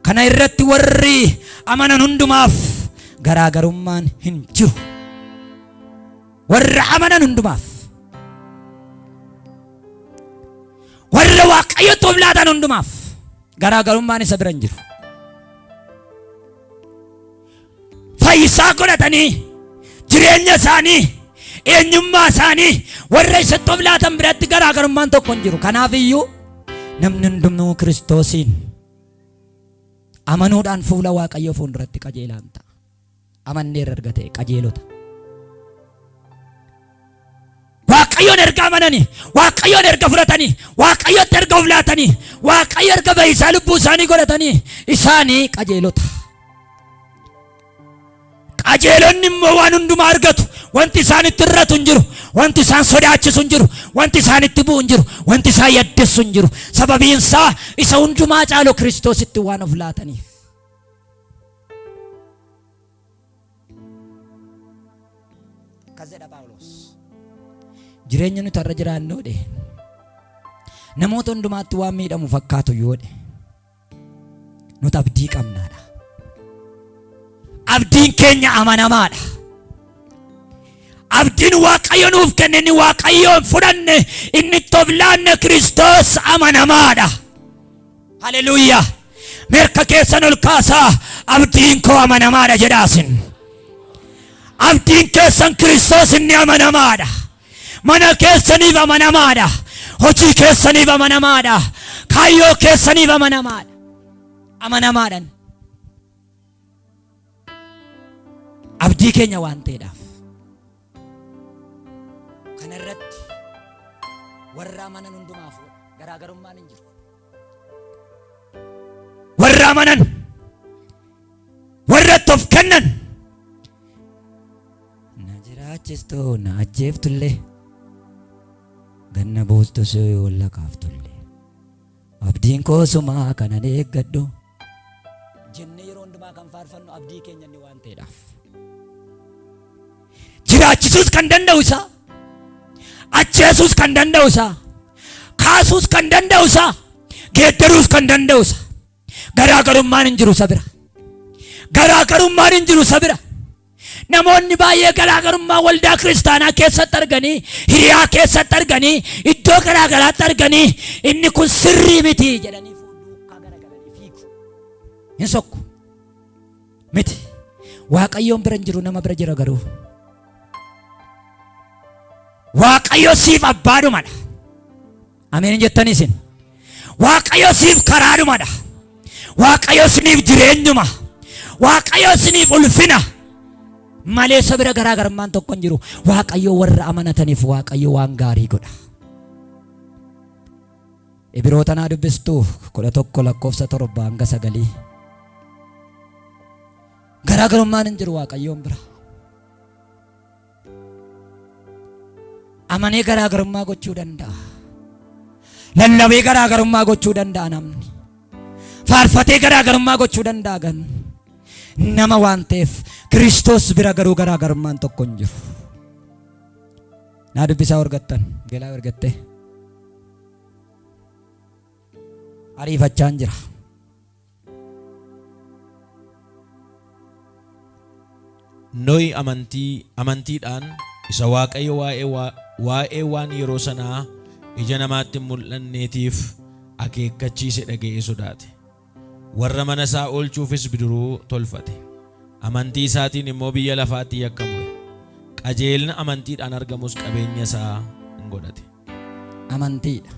Kana irratti warri amanan hundumaaf garaagarummaan hin jiru. Warra amanan hundumaaf. Warra Waaqayyotti of laatan hundumaaf garaagarummaan isa bira hin jiru. Fayyisaa godhatanii jireenya isaanii eenyummaa isaanii warra isatti of laatan biratti garaagarummaan tokko hin jiru. Kanaaf iyyuu namni hundumtuu Kiristoosiin amanuudhaan fuula Waaqayyoo fuulduratti qajeelaan ta'a. Amanneerra erga ta'e qajeelota. Waaqayyoon erga amananii, Waaqayyoon erga fudhatanii, Waaqayyotti erga of laatanii, Waaqayyo erga fayyisaa lubbuu isaanii godhatanii, isaanii qajeelota. Qajeelonni immoo waan hundumaa argatu. Wanti isaanitti irratu hin jiru. Wanti isaan sodaachisu hin jiru. Wanti isaanitti bu'u hin jiru. Wanti isaan yaddessu hin jiru. Sababiin isaa isa hundumaa caalu Kiristoositti waan of laataniif. Akkas jedha Phaawulos. Jireenya nuti har'a jiraannu jedhe namoota hundumaatti waan miidhamu fakkaatu yoo jedhe nuti abdii qabnaadha. Abdiin keenya amanamaadha. Abdiin Waaqayyo nuuf kenne inni Waaqayyoon fudhanne inni itti of laanne Kiristoos amanamaadha. Haleluuyaa. Mirka keessan ol kaasaa abdiin koo amanamaadha jedhaasin. Abdiin keessan Kiristoos inni amanamaadha. Mana keessaniif amanamaadha. Hojii keessaniif amanamaadha. Kaayyoo keessaniif amanamaadha. Amanamaadhan. Abdii keenya waan ta'eedhaaf. Kana irratti warra amanan hundumaaf garaagarummaan hin jiru. Warra amanan, warra itti of kennan. Na jiraachistu na ajjeeftullee, ganna buustus walla kaaftullee, abdiin koo sumaa kanan eeggadhu jennee yeroo hundumaa kan faarfannu abdii keenya inni waan ta'eedhaaf. Jiraachisuus kan danda'u isaa, ajjeesuus kan danda'u isaa, kaasuus kan danda'u isaa, geeddaruus kan danda'u isaa. Garaagarummaan hin jiru isa bira. Garaagarummaan hin jiru isa bira. Namoonni baay'ee garaagarummaa waldaa kiristaanaa keessatti arganii, hiriyaa keessatti arganii, iddoo garaagaraatti arganii, inni kun sirrii miti jedhanii duukaa garagalanii fiigu. Hin sokku. Miti. Waaqayyoon bira hin jiru, nama bira jira garuu. Waaqayyo siif abbaadhumadha. Ameen hin jettanii isin. Waaqayyo siif karaadhumadha. Waaqayyo siniif jireenyuma. Waaqayyo siniif ulfina. Malee isa bira garaagarummaan tokko hin jiru. Waaqayyo warra amanataniif Waaqayyo waan gaarii godha. Ibiroota naa dubbistu 11 lakkoofsa 7 hanga 9. Garaagarummaan hin jiru Waaqayyoon bira. Amanee garaagarummaa gochuu danda'a. Lallabee garaagarummaa gochuu danda'a namni. Faarfatee garaagarummaa gochuu danda'a gan. Nama waan ta'eef Kiristoos bira garuu garaagarummaan tokko hin jiru. Naa dubbisaa argattan, gelaa argattee. Ariifachaan jira. Nohi amantii amantiidhaan isa Waaqayyo waa'ee waa'ee waan yeroo sanaa ija namaatti hin mul'anneetiif akeekkachiise dhaga'ee sodaate. Warra mana isaa oolchuufis bidiruu tolfate. Amantii isaatiin immoo biyya lafaatti yakka mure. Qajeelina amantiidhaan argamus qabeenya isaa in godhate. Amantiidha.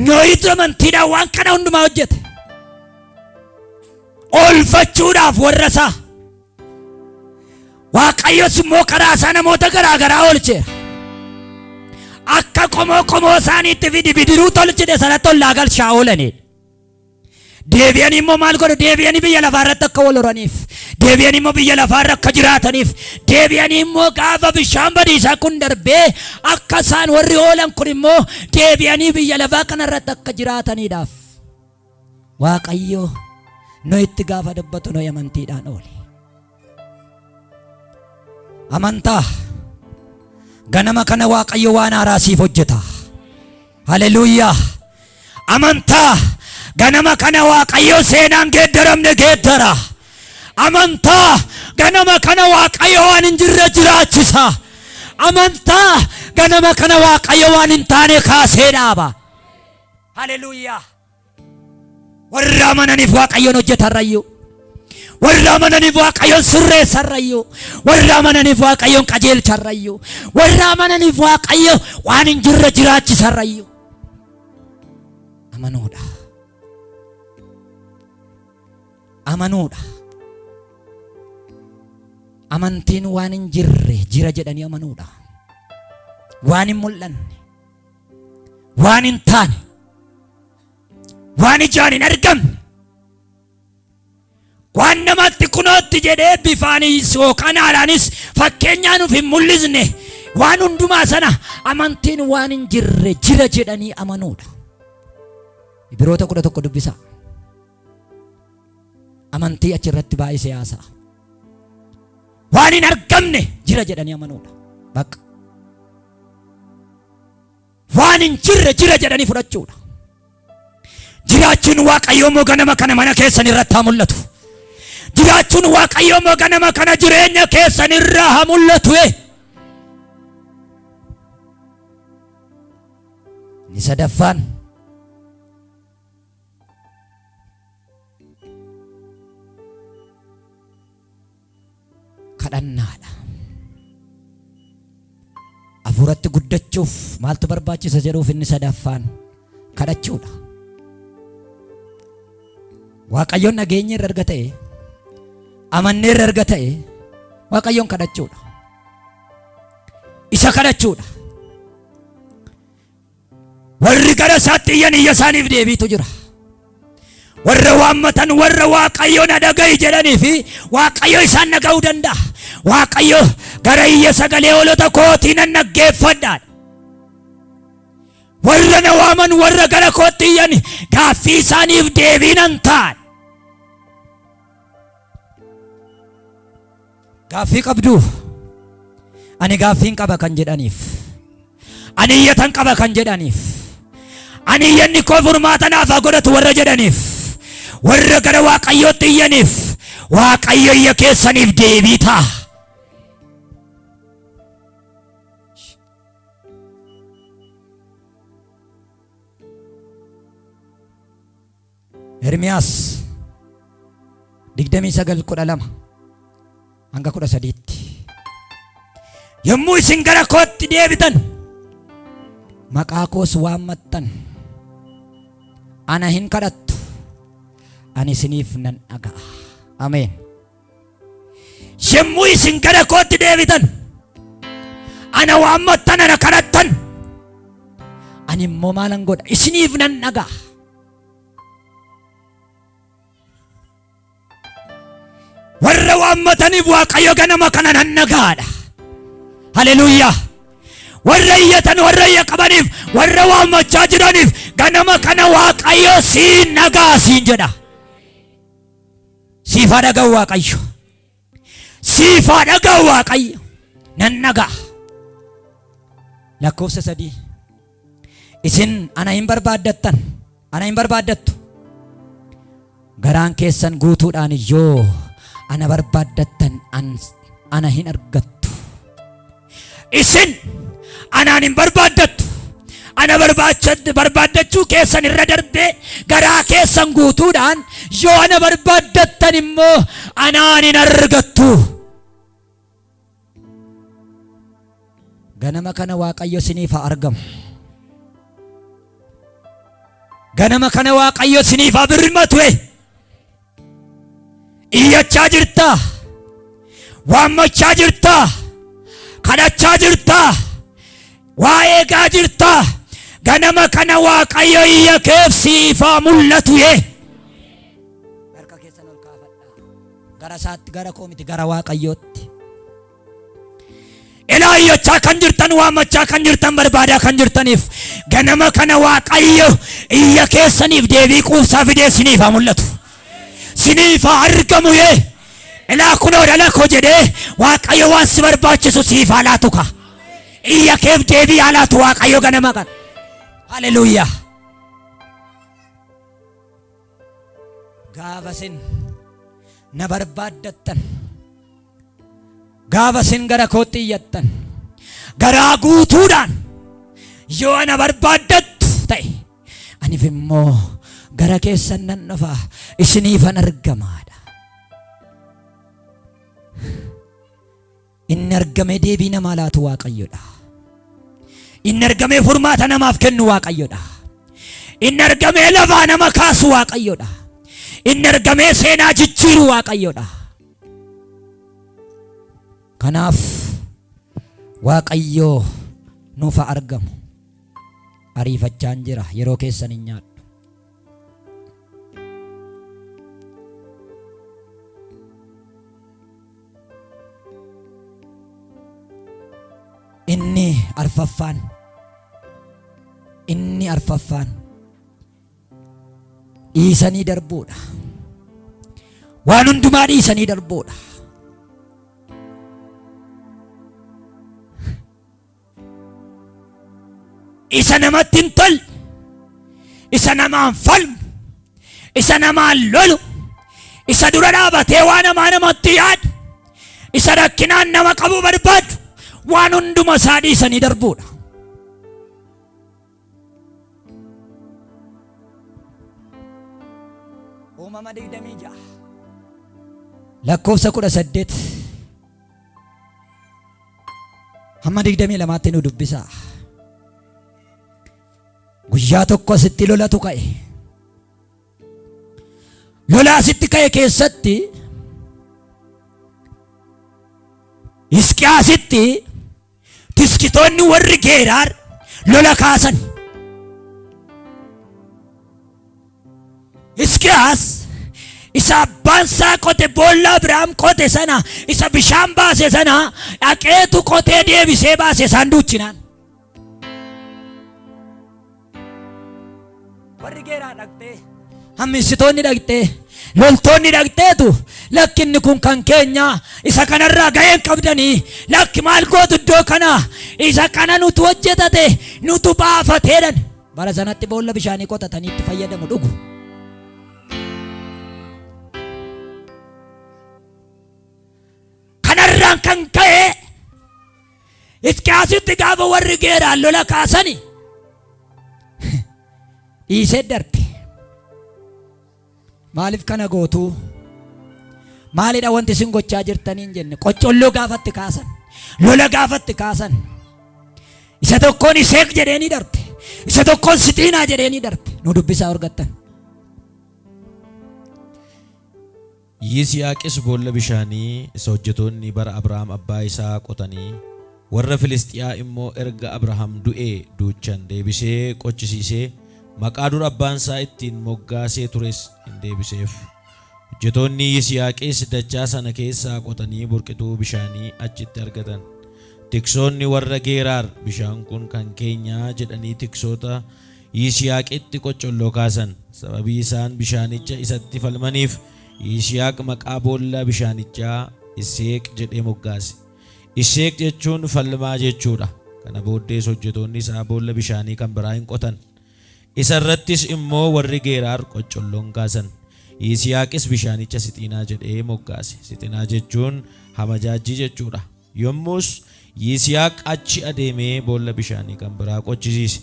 Nohitu amantiidhaan waan kana hundumaa hojjete. Oolfachuudhaaf warra isaa. Waaqayyos immoo karaa isaa namoota garaa garaa oolcheera. Akka qomoo qomoo isaaniitti fidi bidiruu tolchite sanatti ollaa galchaa oolaniidha. Deebi'anii immoo maal godhu? Deebi'anii biyya lafaa irratti akka wal horaniif, deebi'anii immoo biyya lafaa irra akka jiraataniif, deebi'anii immoo gaafa bishaan badiisaa kun darbee akka isaan warri oolan kun immoo deebi'anii biyya lafaa kana irratti akka jiraataniidhaaf. Waaqayyo Nohitti gaafa dubbatu Nohi amantiidhaan oole. Amantaa ganama kana Waaqayyo waan haaraa siif hojjeta. Haleluuyaa. Amantaa ganama kana Waaqayyo seenaan geeddaramne geeddara. Amantaa ganama kana Waaqayyo waan hin jirre jiraachisa. Amantaa ganama kana Waaqayyo waan hin taane kaasee dhaaba. Haleluuyaa. Warra amananiif Waaqayyoon hojjetarrayyuu. Warra amananiif Waaqayyoon sirreessarrayyuu. Warra amananiif Waaqayyoon qajeelcharrayyuu. Warra amananiif Waaqayyo waan hin jirre jiraachisarrayyuu. Amanuudha. Amanuudha. Amantiin waan hin jirre jira jedhanii amanuudha. Waan hin mul'anne. Waan hin taane. Waan ijaan hin argamne, waan namatti kunootti jedhee bifaanis yookaan haalaanis fakkeenyaan of hin mul'isne, waan hundumaa sana amantiin waan hin jirre jira jedhanii amanuudha. Ibiroota 11 dubbisaa. Amantii achirratti baay'isee haasa'a. Waan hin argamne jira jedhanii amanuudha. Bakka. Waan hin jirre jira jedhanii fudhachuudha. Jiraachuun Waaqayyoo immoo ganama kana mana keessan irratti haa mul'atu. Jiraachuun Waaqayyoo immoo ganama kana jireenya keessan irraa haa mul'atu. Inni sadaffaan kadhannaadha. Hafuuratti guddachuuf maaltu barbaachisa jedhuuf inni sadaffaan kadhachuudha. Waaqayyoon dhageenya irra erga ta'e, amannee irra erga ta'e, Waaqayyoon kadhachuudha. Isa kadhachuudha. Warri gara isaatti iyyan iyya isaaniif deebiitu jira. Warra waammatan warra Waaqayyo na dhaga'i jedhanii fi Waaqayyo isaan dhaga'uu danda'a. Waaqayyo gara iyya sagalee hoolota kootii nan dhaggeeffadha. Warra na waaman warra gara kootti iyyan gaaffii isaaniif deebii nan ta'a. Gaaffii qabduu? Ani gaaffiin qaba kan jedhaniif. Ani iyyatan qaba kan jedhaniif. Ani iyyanni koo furmaata naaf haa godhatu warra jedhaniif. Warra gara Waaqayyootti iyyaniif Waaqayyo iyya keessaniif deebii ta'a. Ermiyaas 29 12 hanga 13tti. Yommuu isin gara kootti deebitan maqaa koos waammattan ana hin kadhattu ani isiniif nan dhaga'a. Ameen. Yommuu isin gara kootti deebitan ana waammattan ana kadhattan ani immoo maalan godha isiniif nan dhaga'a. Warra waammataniif Waaqayyo ganama kana nan dhaga'aadha. Haleluuyaa. Warra iyyatan warra iyya qabaniif warra waammachaa jiraniif ganama kana Waaqayyo siin dhaga'a siin jedha. Siif haa dhaga'u Waaqayyo. Siif haa dhaga'u Waaqayyo. Nan dhaga'a. Lakkoofsa 3. Isin ana hin barbaaddattan, ana hin barbaaddattu. Garaan keessan guutuudhaan yoo ana barbaaddattan an, ana hin argattu. Isin anaan hin barbaaddattu. Ana barbaaddachuu keessan irra darbee garaa keessan guutuudhaan yoo ana barbaaddattan immoo anaan hin argattu. Ganama kana Waaqayyo isiniif haa argamu. Ganama kana Waaqayyo isiniif haa birmatu. Iyyachaa jirtaa? Waammachaa jirtaa? Kadhachaa jirtaa? Waa eegaa jirtaa? Ganama kana Waaqayyo iyya keef siif haa mul'atu. Harka keessan ol kaafadhaa. Gara isaatti gara koo miti gara Waaqayyootti. Ilaa iyyachaa kan jirtan waammachaa kan jirtan barbaadaa kan jirtaniif ganama kana Waaqayyo iyya keessaniif deebii quubsaa fidee siniif haa mul'atu. Siniif haa argamu yee. Ilaa kunoo dhala koo jedhee Waaqayyo waan si barbaachisu siif haa laatu ka. Iyya keef deebii haa laatu Waaqayyo ganama kana. Haleluuyaa. Gaafa isin na barbaaddattan, gaafa isin gara kootti iyyattan, garaa guutuudhaan yoo ana barbaaddattu ta'e, anif immoo gara keessan nan dhufa, isiniifan argamaadha. Inni argamee deebii namaa laatu Waaqayyodha. Inni argamee furmaata namaaf kennu Waaqayyodha. Inni argamee lafaa nama kaasu Waaqayyodha. Inni argamee seenaa jijjiiru Waaqayyodha. Kanaaf Waaqayyo nuuf haa argamu. Ariifachaan jira yeroo keessan hin nyaadhu. Inni arfaffaan inni arfaffaan dhiisanii darbuudha. Waan hundumaa dhiisanii darbuudha. Isa namatti hin tolle, isa namaan falmu, isa namaan lolu, isa dura dhaabatee waan hamaa namatti yaadu, isa rakkinaan nama qabuu barbaadu, waan hunduma isaa dhiisanii darbuudha. Uumama 26 lakkoofsa 18 hamma 22tti nu dubbisaa. Guyyaa tokko asitti lolatu ka'e. Lola asitti ka'e keessatti Hisqiyaasitti tiskitoonni warri Geeraar lola kaasan. Hisqiyaas isa abbaan isaa qote boolla Abrahaam qote sana isa bishaan baase sana dhaqeetu qotee deebisee baase isaan duuchinaan. Warri Geeraa dhaqxee, hammissitoonni dhaqxee, loltoonni dhaqxeetu lakki inni kun kan keenya isa kanarraa ga'een qabdanii lakki maal gootu iddoo kana isa kana nutu hojjetate nutu baafateedhan. Bara sanatti boolla bishaanii qotatanii itti fayyadamu dhugu. Kanarraan kan ka'e Hisqiyaasitti gaafa warri Geeraan lola kaasani dhiisee darbe. Maaliif kana gootuu? Maalidha wanti isin gochaa jirtaniin jenne qoccolloo gaafatti kaasan lola gaafatti kaasan isa tokkoon Iseeq jedheenii darbe isa tokkoon Sixiinaa jedheenii darbe nu dubbisaa argattan. Yisihaaqis boolla bishaanii isa hojjetoonni bara Abrahaam abbaa isaa qotanii, warra Filisxiyaa immoo erga Abrahaam du'ee duuchan deebisee qochisiisee, maqaa dur abbaan isaa ittiin moggaasee tures in deebiseef. Hojjetoonni Yisihaaqis dachaa sana keessaa qotanii burqituu bishaanii achitti argatan. Tiksoonni warra Geeraar, Bishaan kun kan keenya jedhanii tiksoota Yisihaaqitti qoccolloo kaasan. Sababii isaan bishaanicha isatti falmaniif Yisihaaq maqaa boolla bishaanichaa Iseeq jedhee moggaase. Iseeq jechuun falmaa jechuu dha. Kana booddees hojjetoonni isaa boolla bishaanii kan biraa in qotan. Isa irrattis immoo warri Geeraar qoccolloo in kaasan. Yisihaaqis bishaanicha Sixiinaa jedhee moggaase. Sixinaa jechuun hamajaajjii jechuu dha. Yommus Yisihaaq achi adeemee boolla bishaanii kan biraa qochisiise.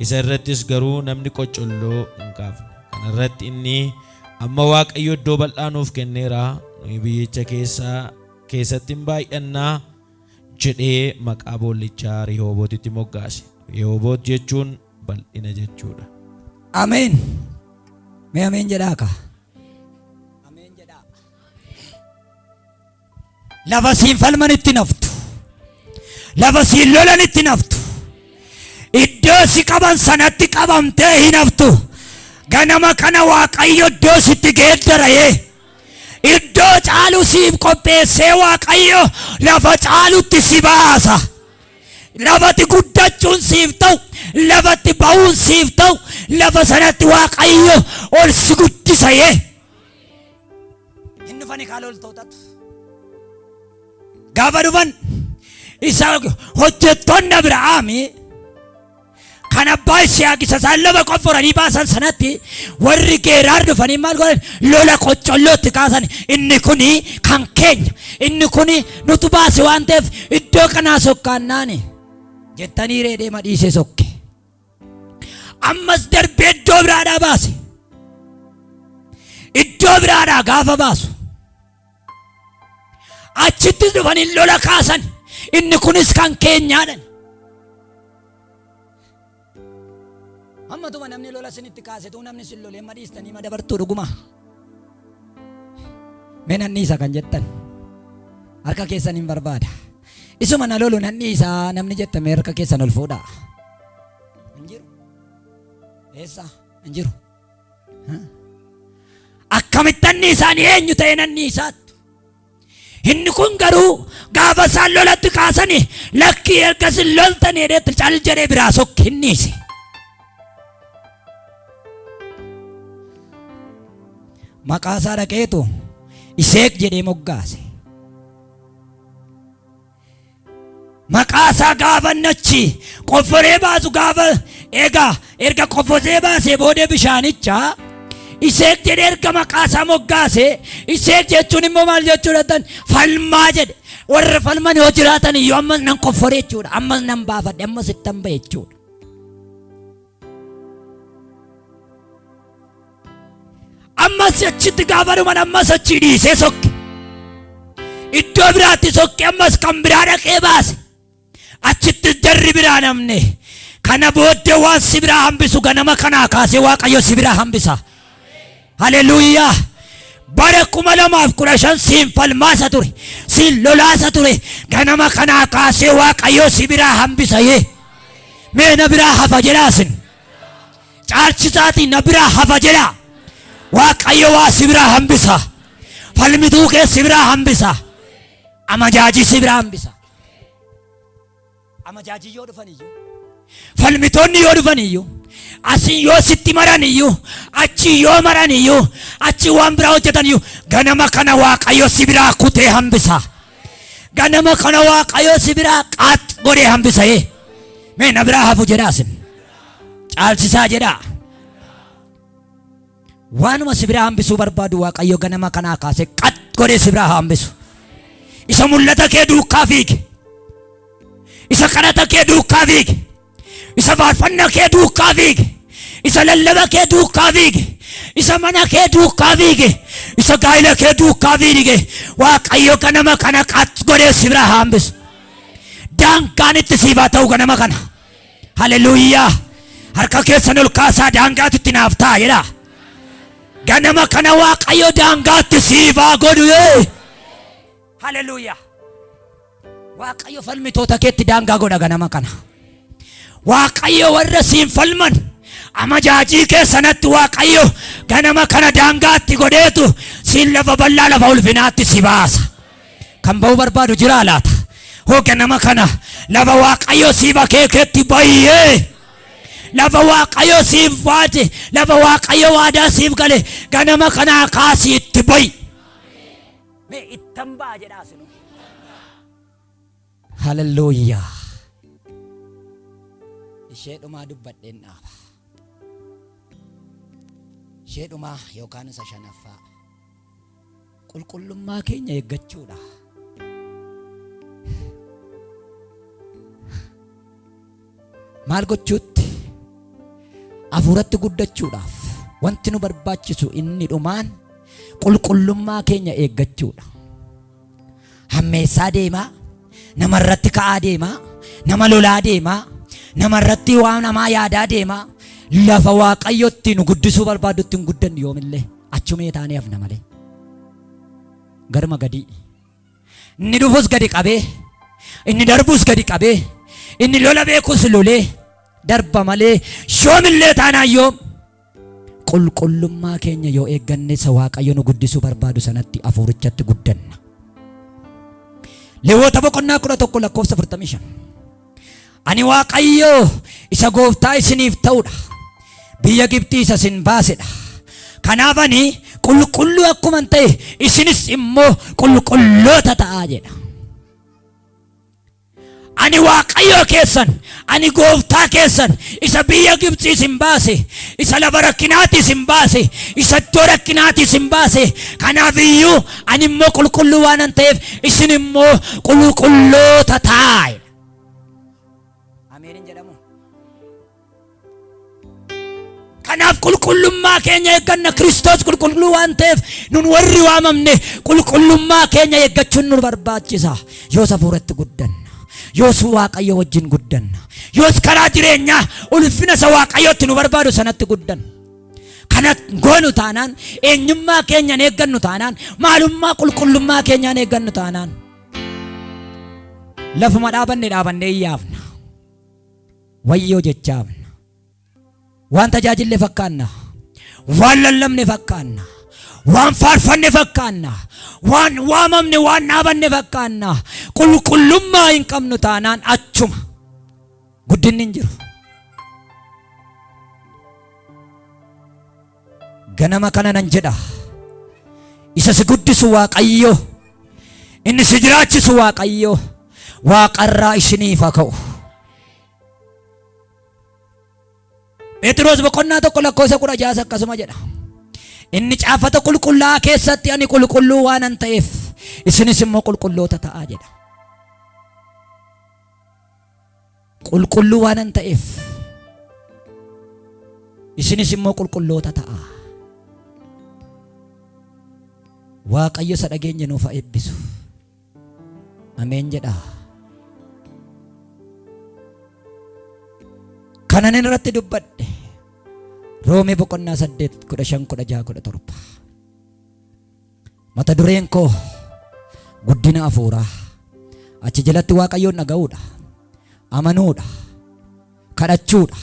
Isa irrattis garuu namni qoccolloo hin kaafne. Kana irratti inni, Amma Waaqayyo iddoo bal'aa nuuf kenneera, nuyi biyyicha keessa keessatti in baay'anna jedhee maqaa boollichaa Rehoobotitti moggaase. Rehooboot jechuun bal'ina jechuu dha. Ameen. Mee ameen jedhaa kaa. Ameen jedhaa. Lafa siin falmanitti hin haftu. Lafa siin lolanitti hin haftu. Iddoo si qaban sanatti qabamtee hin haftu. Ganama kana Waaqayyo iddoo sitti geeddara'ee iddoo caalu siif qopheessee Waaqayyo lafa caalutti si baasa. Lafatti guddachuun siif ta'u, lafatti ba'uun siif ta'u, lafa sanatti Waaqayyo ol si guddisa yee. Hin dhufani kaa loltootatu. Gaafa dhufan isa hojjettoonni Abrahaami kan abbaa Yisihaaq isa isaan lafa qofforanii baasan sanatti warri Geeraar dhufanii maal godhan lola qoccollootti kaasan inni kuni kan keenya inni kuni nutu baase waan ta'eef iddoo kanaa sokkaannaani jettanii reedee madhiisee sokke. Ammas darbee iddoo biraadhaa baase. Iddoo biraadhaa gaafa baasu. Achittis dhufanii lola kaasan. Inni kunis kan keenyaadha. Ammatuma namni lola isinitti kaasetuu namni isin lolee madhiistanii madabartuu dhuguma. Mee nan dhiisa kan jettan harka keessan hin barbaada. Isuma na lolu nan dhiisa namni jettan mee harka keessan ol fuudhaa. Hin jiru. Eessa? Hin jiru. Akkamitti anni isaanii eenyu ta'e nanni isaattu. Inni kun garuu gaafa isaan lolatti kaasani lakkii erga isin loltanii jedheetti cal jedhee biraa sokke hin dhiise. Maqaa isaa dhaqeetu Iseeq jedhee moggaase. Maqaa isaa gaafa inni achi qofforee baasu gaafa egaa erga qofforee baasee booda bishaanicha Iseeq jedhee erga maqaa isaa moggaase Iseeq jechuun immoo maal jechuudha tan falmaa jedhe warra falman yoo jiraatan iyyuu ammas nan qofforee jechuudha ammas nan baafadhe ammas ittan ba'e jechuudha. Ammas achitti gaafa dhuman ammas achii dhiisee sokke. Iddoo biraatti sokke ammas kan biraa dhaqee baase. Achitti jarri biraa namne. Kana booddee waan si biraa hambisu ganama kanaa kaasee Waaqayyo si biraa hambisa. Haleluuyaa. Bara 2015 siin falmaasa ture. Siin lolaasa ture. Ganama kanaa kaasee Waaqayyo si biraa hambisa yee. Mee na biraa hafa jedhaa sin. Caalchisaatii na biraa hafa jedhaa. Waaqayyo waa si biraa hambisa. Falmituu kee si biraa hambisa. Amajaajii si biraa hambisa. Amajaajii yoo dhufan iyyuu, falmitoonni yoo dhufan iyyuu, asiin yoo sitti maran iyyuu, achi yoo maran iyyuu, achi waan biraa hojjetan iyyuu, ganama kana Waaqayyo si biraa kutee hambisa. Ganama kana Waaqayyo si biraa qaax godhee hambisa. Ee. Mee na biraa hafu jedhaa isin. Caalchisaa jedhaa. Waanuma si biraa hambisuu barbaadu Waaqayyo ganama kanaa kaasee qax godhee si biraa haa hambisu. Isa mul'ata kee duukaa fiige. Isa kadhata kee duukaa fiige. Isa faarfanna kee duukaa fiige. Isa lallaba kee duukaa fiige. Isa mana kee duukaa fiige. Isa gaa'ila kee duukaa fiige. Waaqayyo ganama kana qax godhee si biraa haa hambisu. Daangaan itti siif haa ta'u ganama kana. Haleluuyaa. Harka keessan ol kaasaa daangaatu itti naaf ta'a jedhaa. Ganama kana Waaqayyo daangaatti siif haa godhu. Yee. Haleluuyaa. Waaqayyo falmitoota keetti daangaa godha ganama kana. Waaqayyo warra siin falman amajaajii kee sanatti Waaqayyo ganama kana daangaatti godheetu siin lafa bal'aa lafa ulfinaatti si baasa. Kan ba'uu barbaadu jiraa laata? Hoo ganama kana lafa Waaqayyo siif akeeketti bayyee. Lafa Waaqayyo siif waade, lafa Waaqayyo waadaa siif gale ganama kanaa kaasii itti bayi. Mee ittan ba'a jedhaa sinu. Haleluuyaa. Ishee dhumaa dubbadheen dhaaba. Ishee dhumaa yookaan isa shanaffaa. Qulqullummaa keenya eeggachuudha. Maal gochuutti? Hafuuratti guddachuudhaaf wanti nu barbaachisu inni dhumaan qulqullummaa keenya eeggachuudha. Hammeessaa deemaa, namarratti ka'aa deemaa, nama lolaa deemaa, namarratti waan hamaa yaadaa deemaa, lafa Waaqayyotti nu guddisuu barbaadutti hin guddannu yoomillee. Achumee taanee hafna malee. Garuma gadii. Inni dhufus gadi qabee, inni darbus gadi qabee, inni lola beekus lolee darba malee yoomillee taanaan yoom qulqullummaa keenya yoo eegganne isa Waaqayyo nu guddisuu barbaadu sanatti hafuurichatti guddanna. Leewwota boqonnaa 11 lakkoofsa 45. Ani Waaqayyo isa gooftaa isiniif ta'udha. Biyya Gibxii isa isin baasedha. Kanaaf ani qulqulluu akkuman ta'e isinis immoo qulqulloota ta'aa jedha. Ani Waaqayyo keessan, ani gooftaa keessan, isa biyya Gibxii isin baase, isa lafa rakkinaatti isin baase, isa iddoo rakkinaatti isin baase. Kanaaf iyyuu ani immoo qulqulluu waanan ta'eef isin immoo qulqulloota ta'aa. Ameen hin jedhamu. Kanaaf qulqullummaa keenya eegganna. Kiristoos qulqulluu waan ta'eef nun warri waamamne qulqullummaa keenya eeggachuun nu barbaachisa. Yoos hafuuratti guddanna. Yoos Waaqayyo wajjin guddanna. Yoos karaa jireenyaa ulfina isa Waaqayyotti nu barbaadu sanatti guddanna. Kana goonu taanaan eenyummaa keenyaan eeggannu taanaan maalummaa qulqullummaa keenyaan eeggannu taanaan lafuma dhaabanne dhaabannee iyyaafna. Wayyoo jechaafna. Waan tajaajille fakkaanna. Waan lallabne fakkaanna. Waan faarfanne fakkaanna. Waan waamamne waan dhaabanne fakkaanna. Qulqullummaa hin qabnu taanaan achuma. Guddinni hin jiru. Ganama kana nan jedha. Isa si guddisu Waaqayyo. Inni si jiraachisu Waaqayyo. Waaqarraa isiniif haa ka'u. Pheexiroos boqonnaa 1 lakkoofsa 16 akkasuma jedha. Inni caaffata qulqullaa'aa keessatti ani qulqulluu waanan ta'eef isinis immoo qulqulloota ta'aa jedha. Qulqulluu waanan ta'eef isinis immoo qulqulloota ta'aa. Waaqayyo isa dhageenye nuuf haa eebbisu. Ameen jedhaa. Kanan irratti dubbadhe Roomee boqonnaa 8 15 16 17. Mata dureen koo guddina hafuuraa. Achi jalatti Waaqayyoon dhaga'uudha, amanuudha, kadhachuudha,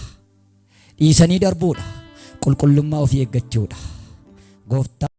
dhiisanii darbuudha, qulqullummaa ofii eeggachuudha. Gooftaa.